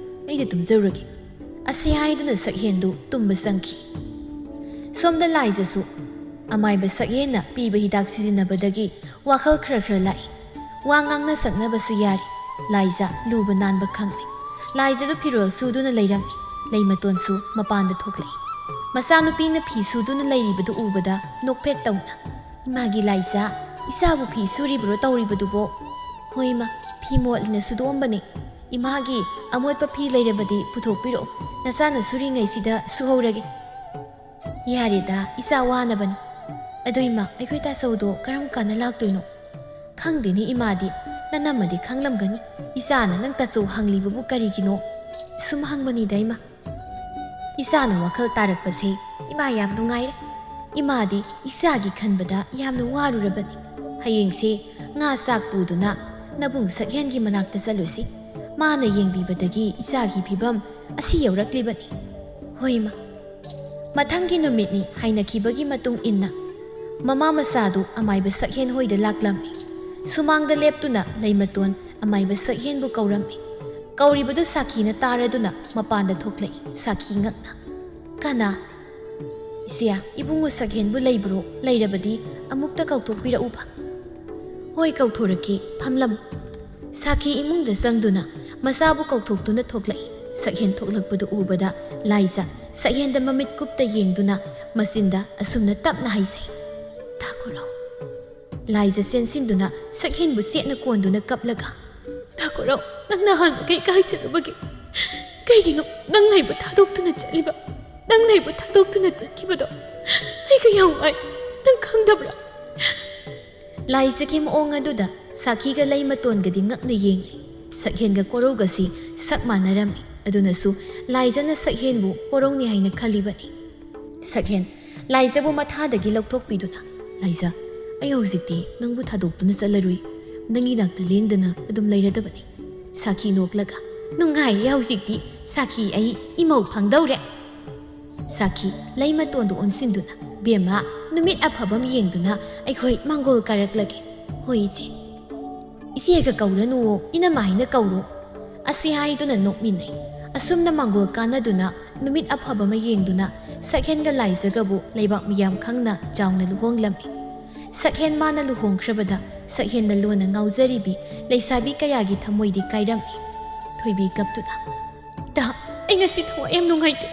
ꯑꯩꯗꯤ ꯇꯨꯝꯖꯔꯨꯔꯒꯦ꯫" ꯑꯁꯤ ꯍꯥꯏꯗꯨꯅ ꯁꯛꯍꯦꯟꯗꯨ ꯇꯨꯝꯕ ꯆꯪꯈꯤ꯫ ꯁꯣꯝꯗ ꯂꯥꯏꯖꯁꯨ ꯑꯃꯥꯏꯕ ꯁꯛꯍꯦꯟꯅ ꯄꯤꯕ ꯍꯤꯗꯥꯛ ꯁꯤꯖꯤꯟꯅꯕꯗꯒꯤ ꯋꯥꯈꯜ ꯈꯔ ꯈꯔ ꯂꯥꯛꯏ꯫ ꯋꯥ ꯉꯥꯡꯅ ꯁꯛꯅꯕꯁꯨ ꯌꯥꯔꯤ꯫ ꯂꯥꯏꯖ ꯂꯨꯕ ꯅꯥꯟꯕ ꯈꯪꯂꯦ꯫ ꯂꯥꯏꯖꯗꯨ ꯐꯤꯔꯣꯜ ꯁꯨꯗꯨꯅ ꯂꯩꯔꯝꯃꯤ꯫ ꯂꯩꯃꯇꯣꯟꯁꯨ ꯃꯄꯥꯟꯗ ꯊꯣꯛꯂꯛꯏ꯫ ꯃꯆꯥꯅꯨꯄꯤꯅ ꯐꯤ ꯁꯨꯗꯨꯅ ꯂꯩꯔꯤꯕꯗꯨ ꯎꯕꯗ ꯅꯣꯛꯐꯦꯠ ꯇꯧꯅ, "ꯏꯃꯥꯒꯤ ꯂꯥꯏꯖ, ꯏꯆꯥꯕꯨ ꯐꯤ ꯁꯨꯔꯤꯕ꯭ꯔꯣ ꯇꯧꯔꯤꯕꯗꯨꯕꯣ?" "ꯍꯣꯏ ꯏꯃꯥ, ꯐꯤ ꯃꯣꯠꯂꯤꯅ ꯁꯨꯗꯣꯛꯑꯝꯕꯅꯦ꯫ ꯏꯃꯥꯒꯤ ꯑꯃꯣꯠꯄ ꯐꯤ ꯂꯩꯔꯕꯗꯤ ꯄꯨꯊꯣꯛꯄꯤꯔꯛꯑꯣ, ꯅꯆꯥꯅ ꯁꯨꯔꯤꯉꯩꯁꯤꯗ ꯁꯨꯍꯧꯔꯒꯦ"꯫ "ꯌꯥꯔꯦꯗ, ꯏꯆꯥ ꯋꯥꯅꯕꯅꯤ꯫ ꯑꯗꯣ ꯏꯃꯥ, ꯑꯩꯈꯣꯏ ꯇꯥꯆꯧꯗꯣ ꯀꯔꯝ ꯀꯥꯟꯗ ꯂꯥꯛꯇꯣꯏꯅꯣ?" "ꯈꯪꯗꯦꯅꯦ ꯏꯃꯥꯗꯤ, ꯅꯅꯝꯃꯗꯤ ꯈꯪꯂꯝꯒꯅꯤ꯫ ꯏꯆꯥꯅ ꯅꯪ ꯇꯥꯆꯧ ꯍꯪꯂꯤꯕꯕꯨ ꯀꯔꯤꯒꯤꯅꯣ?" "ꯁꯨꯝ ꯍꯪꯕꯅꯤꯗ ꯏꯃꯥ"꯫ ꯏꯆꯥꯅ ꯋꯥꯈꯜ ꯇꯥꯔꯛꯄꯁꯦ ꯏꯃꯥ ꯌꯥꯝ ꯅꯨꯡꯉꯥꯏꯔꯦ꯫ ꯏꯃꯥꯗꯤ ꯏꯆꯥꯒꯤ ꯈꯟꯕꯗ ꯌꯥꯝꯅ ꯋꯥꯔꯨꯔꯕꯅꯤ꯫ "ꯍꯌꯦꯡꯁꯦ ꯉꯥ ꯆꯥꯛ ꯄꯨꯗꯨꯅ ꯅꯕꯨꯡ ꯁꯛꯍꯦꯟꯒꯤ ꯃꯅꯥꯛꯇ ꯆꯠꯂꯨꯁꯤ꯫ ꯃꯥꯅ ꯌꯦꯡꯕꯤꯕꯗꯒꯤ ꯏꯆꯥꯒꯤ ꯐꯤꯕꯝ ꯑꯁꯤ ꯌꯧꯔꯛꯂꯤꯕꯅꯤ"꯫ "ꯍꯣꯏ ꯏꯃꯥ"꯫ ꯃꯊꯪꯒꯤ ꯅꯨꯃꯤꯠꯅꯤ ꯍꯥꯏꯅꯈꯤꯕꯒꯤ ꯃꯇꯨꯡ ꯏꯟꯅ ꯃꯃꯥ ꯃꯆꯥꯗꯨ ꯑꯃꯥꯏꯕ ꯁꯛꯍꯦꯟ ꯍꯣꯏꯗ ꯂꯥꯛꯂꯝꯃꯤ꯫ ꯁꯨꯃꯥꯡꯗ ꯂꯦꯞꯇꯨꯅ ꯂꯩꯃꯇꯣꯟ ꯑꯃꯥꯏꯕ ꯁꯛꯍꯦꯟꯕꯨ ꯀꯧꯔꯝꯃꯤ꯫ ꯀꯧꯔꯤꯕꯗꯨ ꯁꯥꯈꯤꯅ ꯇꯥꯔꯗꯨꯅ ꯃꯄꯥꯟꯗ ꯊꯣꯛꯂꯛꯏ꯫ ꯁꯥꯈꯤ ꯉꯛꯅ, "ꯀꯅꯥ?" "ꯏꯆꯦ, ꯏꯕꯨꯡꯉꯣ ꯁꯛꯍꯦꯟꯕꯨ ꯂꯩꯕ꯭ꯔꯣ? ꯂꯩꯔꯕꯗꯤ ꯑꯃꯨꯛꯇ ꯀꯧꯊꯣꯛꯄꯤꯔꯛꯎꯕ"꯫ "ꯍꯣꯏ, ꯀꯧꯊꯣꯔꯛꯀꯦ, ꯐꯝꯂꯝꯃꯨ"꯫ ꯁꯥꯈꯤ ꯏꯃꯨꯡꯗ ꯆꯪꯗꯨꯅ ꯃꯆꯥꯕꯨ ꯀꯧꯊꯣꯛꯇꯨꯅ ꯊꯣꯛꯂꯛꯏ꯫ ꯁꯛꯍꯦꯟ ꯊꯣꯛꯂꯛꯄꯗꯨ ꯎꯕꯗ ꯂꯥꯏꯖ ꯁꯛꯍꯦꯟꯗ ꯃꯃꯤꯠ ꯀꯨꯞꯇ ꯌꯦꯡꯗꯨꯅ ꯃꯆꯤꯟꯗ ꯑꯁꯨꯝꯅ ꯇꯞꯅ ꯍꯥꯏꯖꯩ, "ꯊꯥꯈꯣꯔꯧ"꯫ ꯂꯥꯏꯖ ꯆꯦꯟꯁꯤꯟꯗꯨꯅ ꯁꯛꯍꯦꯟꯕꯨ ꯆꯦꯠꯅ ꯀꯣꯟꯗꯨꯅ ꯀꯞꯂꯒ, "ꯊꯥꯈꯣꯔꯧ, ꯅꯪ ꯅꯍꯥꯟ ꯃꯈꯩ ꯀꯥꯏ ꯆꯠꯂꯨꯕꯒꯦ? ꯀꯩꯒꯤꯅꯣ ꯅꯪ ꯑꯩꯕꯨ ꯊꯥꯗꯣꯛꯇꯨꯅ ꯆꯠꯂꯤꯕ? ꯅꯪ ꯑꯩꯕꯨ ꯊꯥꯗꯣꯛꯇꯨꯅ ꯆꯠꯈꯤꯕꯗꯣ ꯑꯩ ꯀꯌꯥꯝ ꯋꯥꯏ, ꯅꯪ ꯈꯪꯗꯕ꯭ꯔꯥ?" ꯂꯥꯏꯖꯒꯤ ꯃꯑꯣꯡ ꯑꯗꯨꯗ ꯁꯥꯈꯤꯒ ꯂꯩꯃꯇꯣꯟꯒꯗꯤ ꯉꯛꯅ ꯌꯦꯡꯂꯤ꯫ ꯁꯛꯍꯦꯟꯒ ꯀꯣꯔꯧꯒꯁꯤ ꯁꯛ ꯃꯥꯟꯅꯔꯝꯃꯤ꯫ ꯑꯗꯨꯅꯁꯨ ꯂꯥꯏꯖꯅ ꯁꯛꯍꯦꯟꯕꯨ ꯀꯣꯔꯧꯅꯤ ꯍꯥꯏꯅ ꯈꯜꯂꯤꯕꯅꯤ꯫ ꯁꯛꯍꯦꯟ ꯂꯥꯏꯖꯕꯨ ꯃꯊꯥꯗꯒꯤ ꯂꯧꯊꯣꯛꯄꯤꯗꯨꯅ, "ꯂꯥꯏꯖ, ꯑꯩ ꯍꯧꯖꯤꯛꯇꯤ ꯅꯪꯕꯨ ꯊꯥꯗꯣꯛꯇꯨꯅ ꯆꯠꯂꯔꯣꯏ꯫ ꯅꯪꯒꯤ ꯅꯥꯛꯇ ꯂꯦꯡꯗꯅ ꯑꯗꯨꯝ ꯂꯩꯔꯗꯕꯅꯤ"꯫ ꯁꯥꯈꯤ ꯅꯣꯛꯂꯒ, "ꯅꯨꯡꯉꯥꯏꯔꯦ ꯍꯧꯖꯤꯛꯇꯤ꯫ ꯁꯥꯈꯤ, ꯑꯩ ꯏꯃꯧ ꯐꯪꯗꯧꯔꯦ"꯫ ꯁꯥꯈꯤ ꯂꯩꯃꯇꯣꯟꯗꯨ ꯑꯣꯟꯁꯤꯟꯗꯨꯅ, "ꯕꯦꯝꯃ, ꯅꯨꯃꯤꯠ ꯑꯐꯕ ꯑꯃ ꯌꯦꯡꯗꯨꯅ ꯑꯩꯈꯣꯏ ꯃꯥꯡꯒꯣꯜ ꯀꯥꯔꯛꯂꯒꯦ"꯫ "ꯍꯣꯏ ꯏꯆꯦ"꯫ "ꯏꯆꯦꯒ ꯀꯧꯔꯅꯨꯋꯣ, ꯏꯅꯝꯃ ꯍꯥꯏꯅ ꯀꯧꯔꯣ"꯫ ꯑꯁꯤ ꯍꯥꯏꯗꯨꯅ ꯅꯣꯛꯃꯤꯟꯅꯩ꯫ ꯑꯁꯨꯝꯅ ꯃꯥꯡꯒꯣꯜ ꯀꯥꯅꯗꯨꯅ ꯅꯨꯃꯤꯠ ꯑꯐꯕ ꯑꯃ ꯌꯦꯡꯗꯨꯅ ꯁꯛꯍꯦꯟꯒ ꯂꯥꯏꯖꯒꯕꯨ ꯂꯩꯕꯥꯛ ꯃꯤꯌꯥꯝ ꯈꯪꯅ ꯆꯥꯎꯅ ꯂꯨꯍꯣꯡꯂꯝꯃꯤ꯫ ꯁꯛꯍꯦꯟ ꯃꯥꯅ ꯂꯨꯍꯣꯡꯈ꯭ꯔꯕꯗ ꯁꯛꯍꯦꯟꯗ ꯂꯣꯟꯅ ꯉꯥꯎꯖꯔꯤꯕꯤ ꯂꯩꯁꯥꯕꯤ ꯀꯌꯥꯒꯤ ꯊꯃꯣꯏꯗꯤ ꯀꯥꯏꯔꯝꯃꯤ꯫ ꯊꯣꯏꯕꯤ ꯀꯞꯇꯨꯅ, "ꯏꯇꯥ, ꯑꯩ ꯉꯁꯤ ꯊꯋꯥꯏ ꯌꯥꯝ ꯅꯨꯡꯉꯥꯏꯇꯦ꯫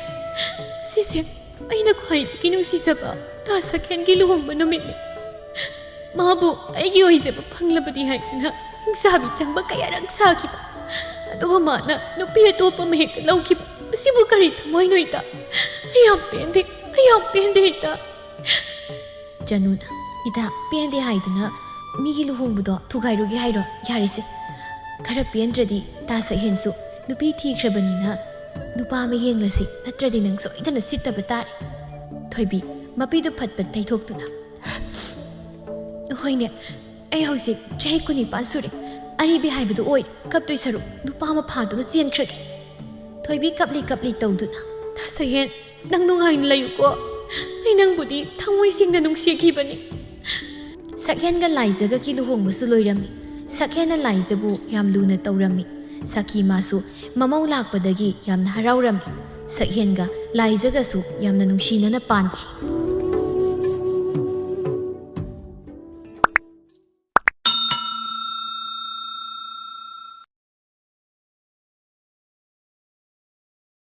ꯉꯁꯤꯁꯦ ꯑꯩꯅ ꯈ꯭ꯋꯥꯏꯗꯒꯤ ꯅꯨꯡꯁꯤꯖꯕ ꯇꯥ ꯁꯛꯍꯦꯟꯒꯤ ꯂꯨꯍꯣꯡꯕ ꯅꯨꯃꯤꯠꯅꯤ꯫ ꯃꯥꯕꯨ ꯑꯩꯒꯤ ꯑꯣꯏꯖꯕ ꯐꯪꯂꯕꯗꯤ ꯍꯥꯏꯗꯨꯅ ꯍꯤꯡꯁꯥꯕꯤ ꯆꯪꯕ ꯀꯌꯥꯔꯛ ꯁꯥꯈꯤꯕ, ꯑꯗꯨꯒ ꯃꯥꯅ ꯅꯨꯄꯤ ꯑꯇꯣꯞꯄ ꯑꯃ ꯍꯦꯛꯇ ꯂꯧꯈꯤꯕ꯫ ꯃꯁꯤꯕꯨ ꯀꯔꯤ ꯊꯃꯣꯏꯅꯣ ꯏꯇꯥ? ꯑꯩ ꯌꯥꯝ ꯄꯦꯟꯗꯦ, ꯑꯩ ꯌꯥꯝ ꯄꯦꯟꯗꯦ ꯏꯇꯥ꯫" ꯆꯅꯨꯅ, "ꯏꯇꯥ, ꯄꯦꯟꯗꯦ ꯍꯥꯏꯗꯨꯅ ꯃꯤꯒꯤ ꯂꯨꯍꯣꯡꯕꯗꯣ ꯊꯨꯒꯥꯏꯔꯨꯒꯦ ꯍꯥꯏꯔꯣ? ꯌꯥꯔꯦꯁꯦ, ꯈꯔ ꯄꯦꯟꯗ꯭ꯔꯗꯤ ꯇꯥ ꯁꯛꯍꯦꯟꯁꯨ ꯅꯨꯄꯤ ꯊꯤꯈ꯭ꯔꯕꯅꯤꯅ ꯅꯨꯄꯥ ꯑꯃ ꯌꯦꯡꯂꯁꯤ, ꯅꯠꯇ꯭ꯔꯗꯤ ꯅꯪ ꯁꯣꯏꯗꯅ ꯁꯤꯠꯇꯕ ꯇꯥꯔꯦ꯫" ꯊꯣꯏꯕꯤ ꯃꯄꯤꯗꯨ ꯐꯠ ꯐꯠ ꯇꯩꯊꯣꯛꯇꯨꯅ, "ꯍꯣꯏꯅꯦ, ꯑꯩ ꯍꯧꯖꯤꯛ ꯆꯍꯤ ꯀꯨꯟꯅꯤꯄꯥꯟ ꯁꯨꯔꯦ꯫ ꯑꯔꯤꯕꯤ ꯍꯥꯏꯕꯗꯨ ꯑꯣꯏ꯫ ꯀꯞꯇꯣꯏ ꯁꯔꯨꯛ ꯅꯨꯄꯥ ꯑꯃ ꯐꯥꯗꯨꯅ ꯆꯦꯟꯈ꯭ꯔꯒꯦ꯫" ꯊꯣꯏꯕꯤ ꯀꯞꯂꯤ ꯀꯞꯂꯤ ꯇꯧꯗꯨꯅ, "ꯇꯥ ꯁꯛꯍꯦꯟ, ꯅꯪ ꯅꯨꯡꯉꯥꯏꯅ ꯂꯩꯌꯨꯀꯣ꯫ ꯑꯩ ꯅꯪꯕꯨꯗꯤ ꯊꯃꯣꯏ ꯁꯦꯡꯅ ꯅꯨꯡꯁꯤꯈꯤꯕꯅꯤ꯫" ꯁꯛꯍꯦꯟꯒ ꯂꯥꯏꯖꯒꯒꯤ ꯂꯨꯍꯣꯡꯕꯁꯨ ꯂꯣꯏꯔꯝꯃꯤ꯫ ꯁꯛꯍꯦꯟꯅ ꯂꯥꯏꯖꯕꯨ ꯌꯥꯝ ꯂꯨꯅ ꯇꯧꯔꯝꯃꯤ꯫ ꯁꯈꯤ ꯃꯥꯁꯨ ꯃꯃꯧ ꯂꯥꯛꯄꯗꯒꯤ ꯌꯥꯝꯅ ꯍꯔꯥꯎꯔꯝꯃꯤ꯫ ꯁꯛꯍꯦꯟꯒ ꯂꯥꯏꯖꯒꯁꯨ ꯌꯥꯝꯅ ꯅꯨꯡꯁꯤꯅꯅ ꯄꯥꯟꯈꯤ꯫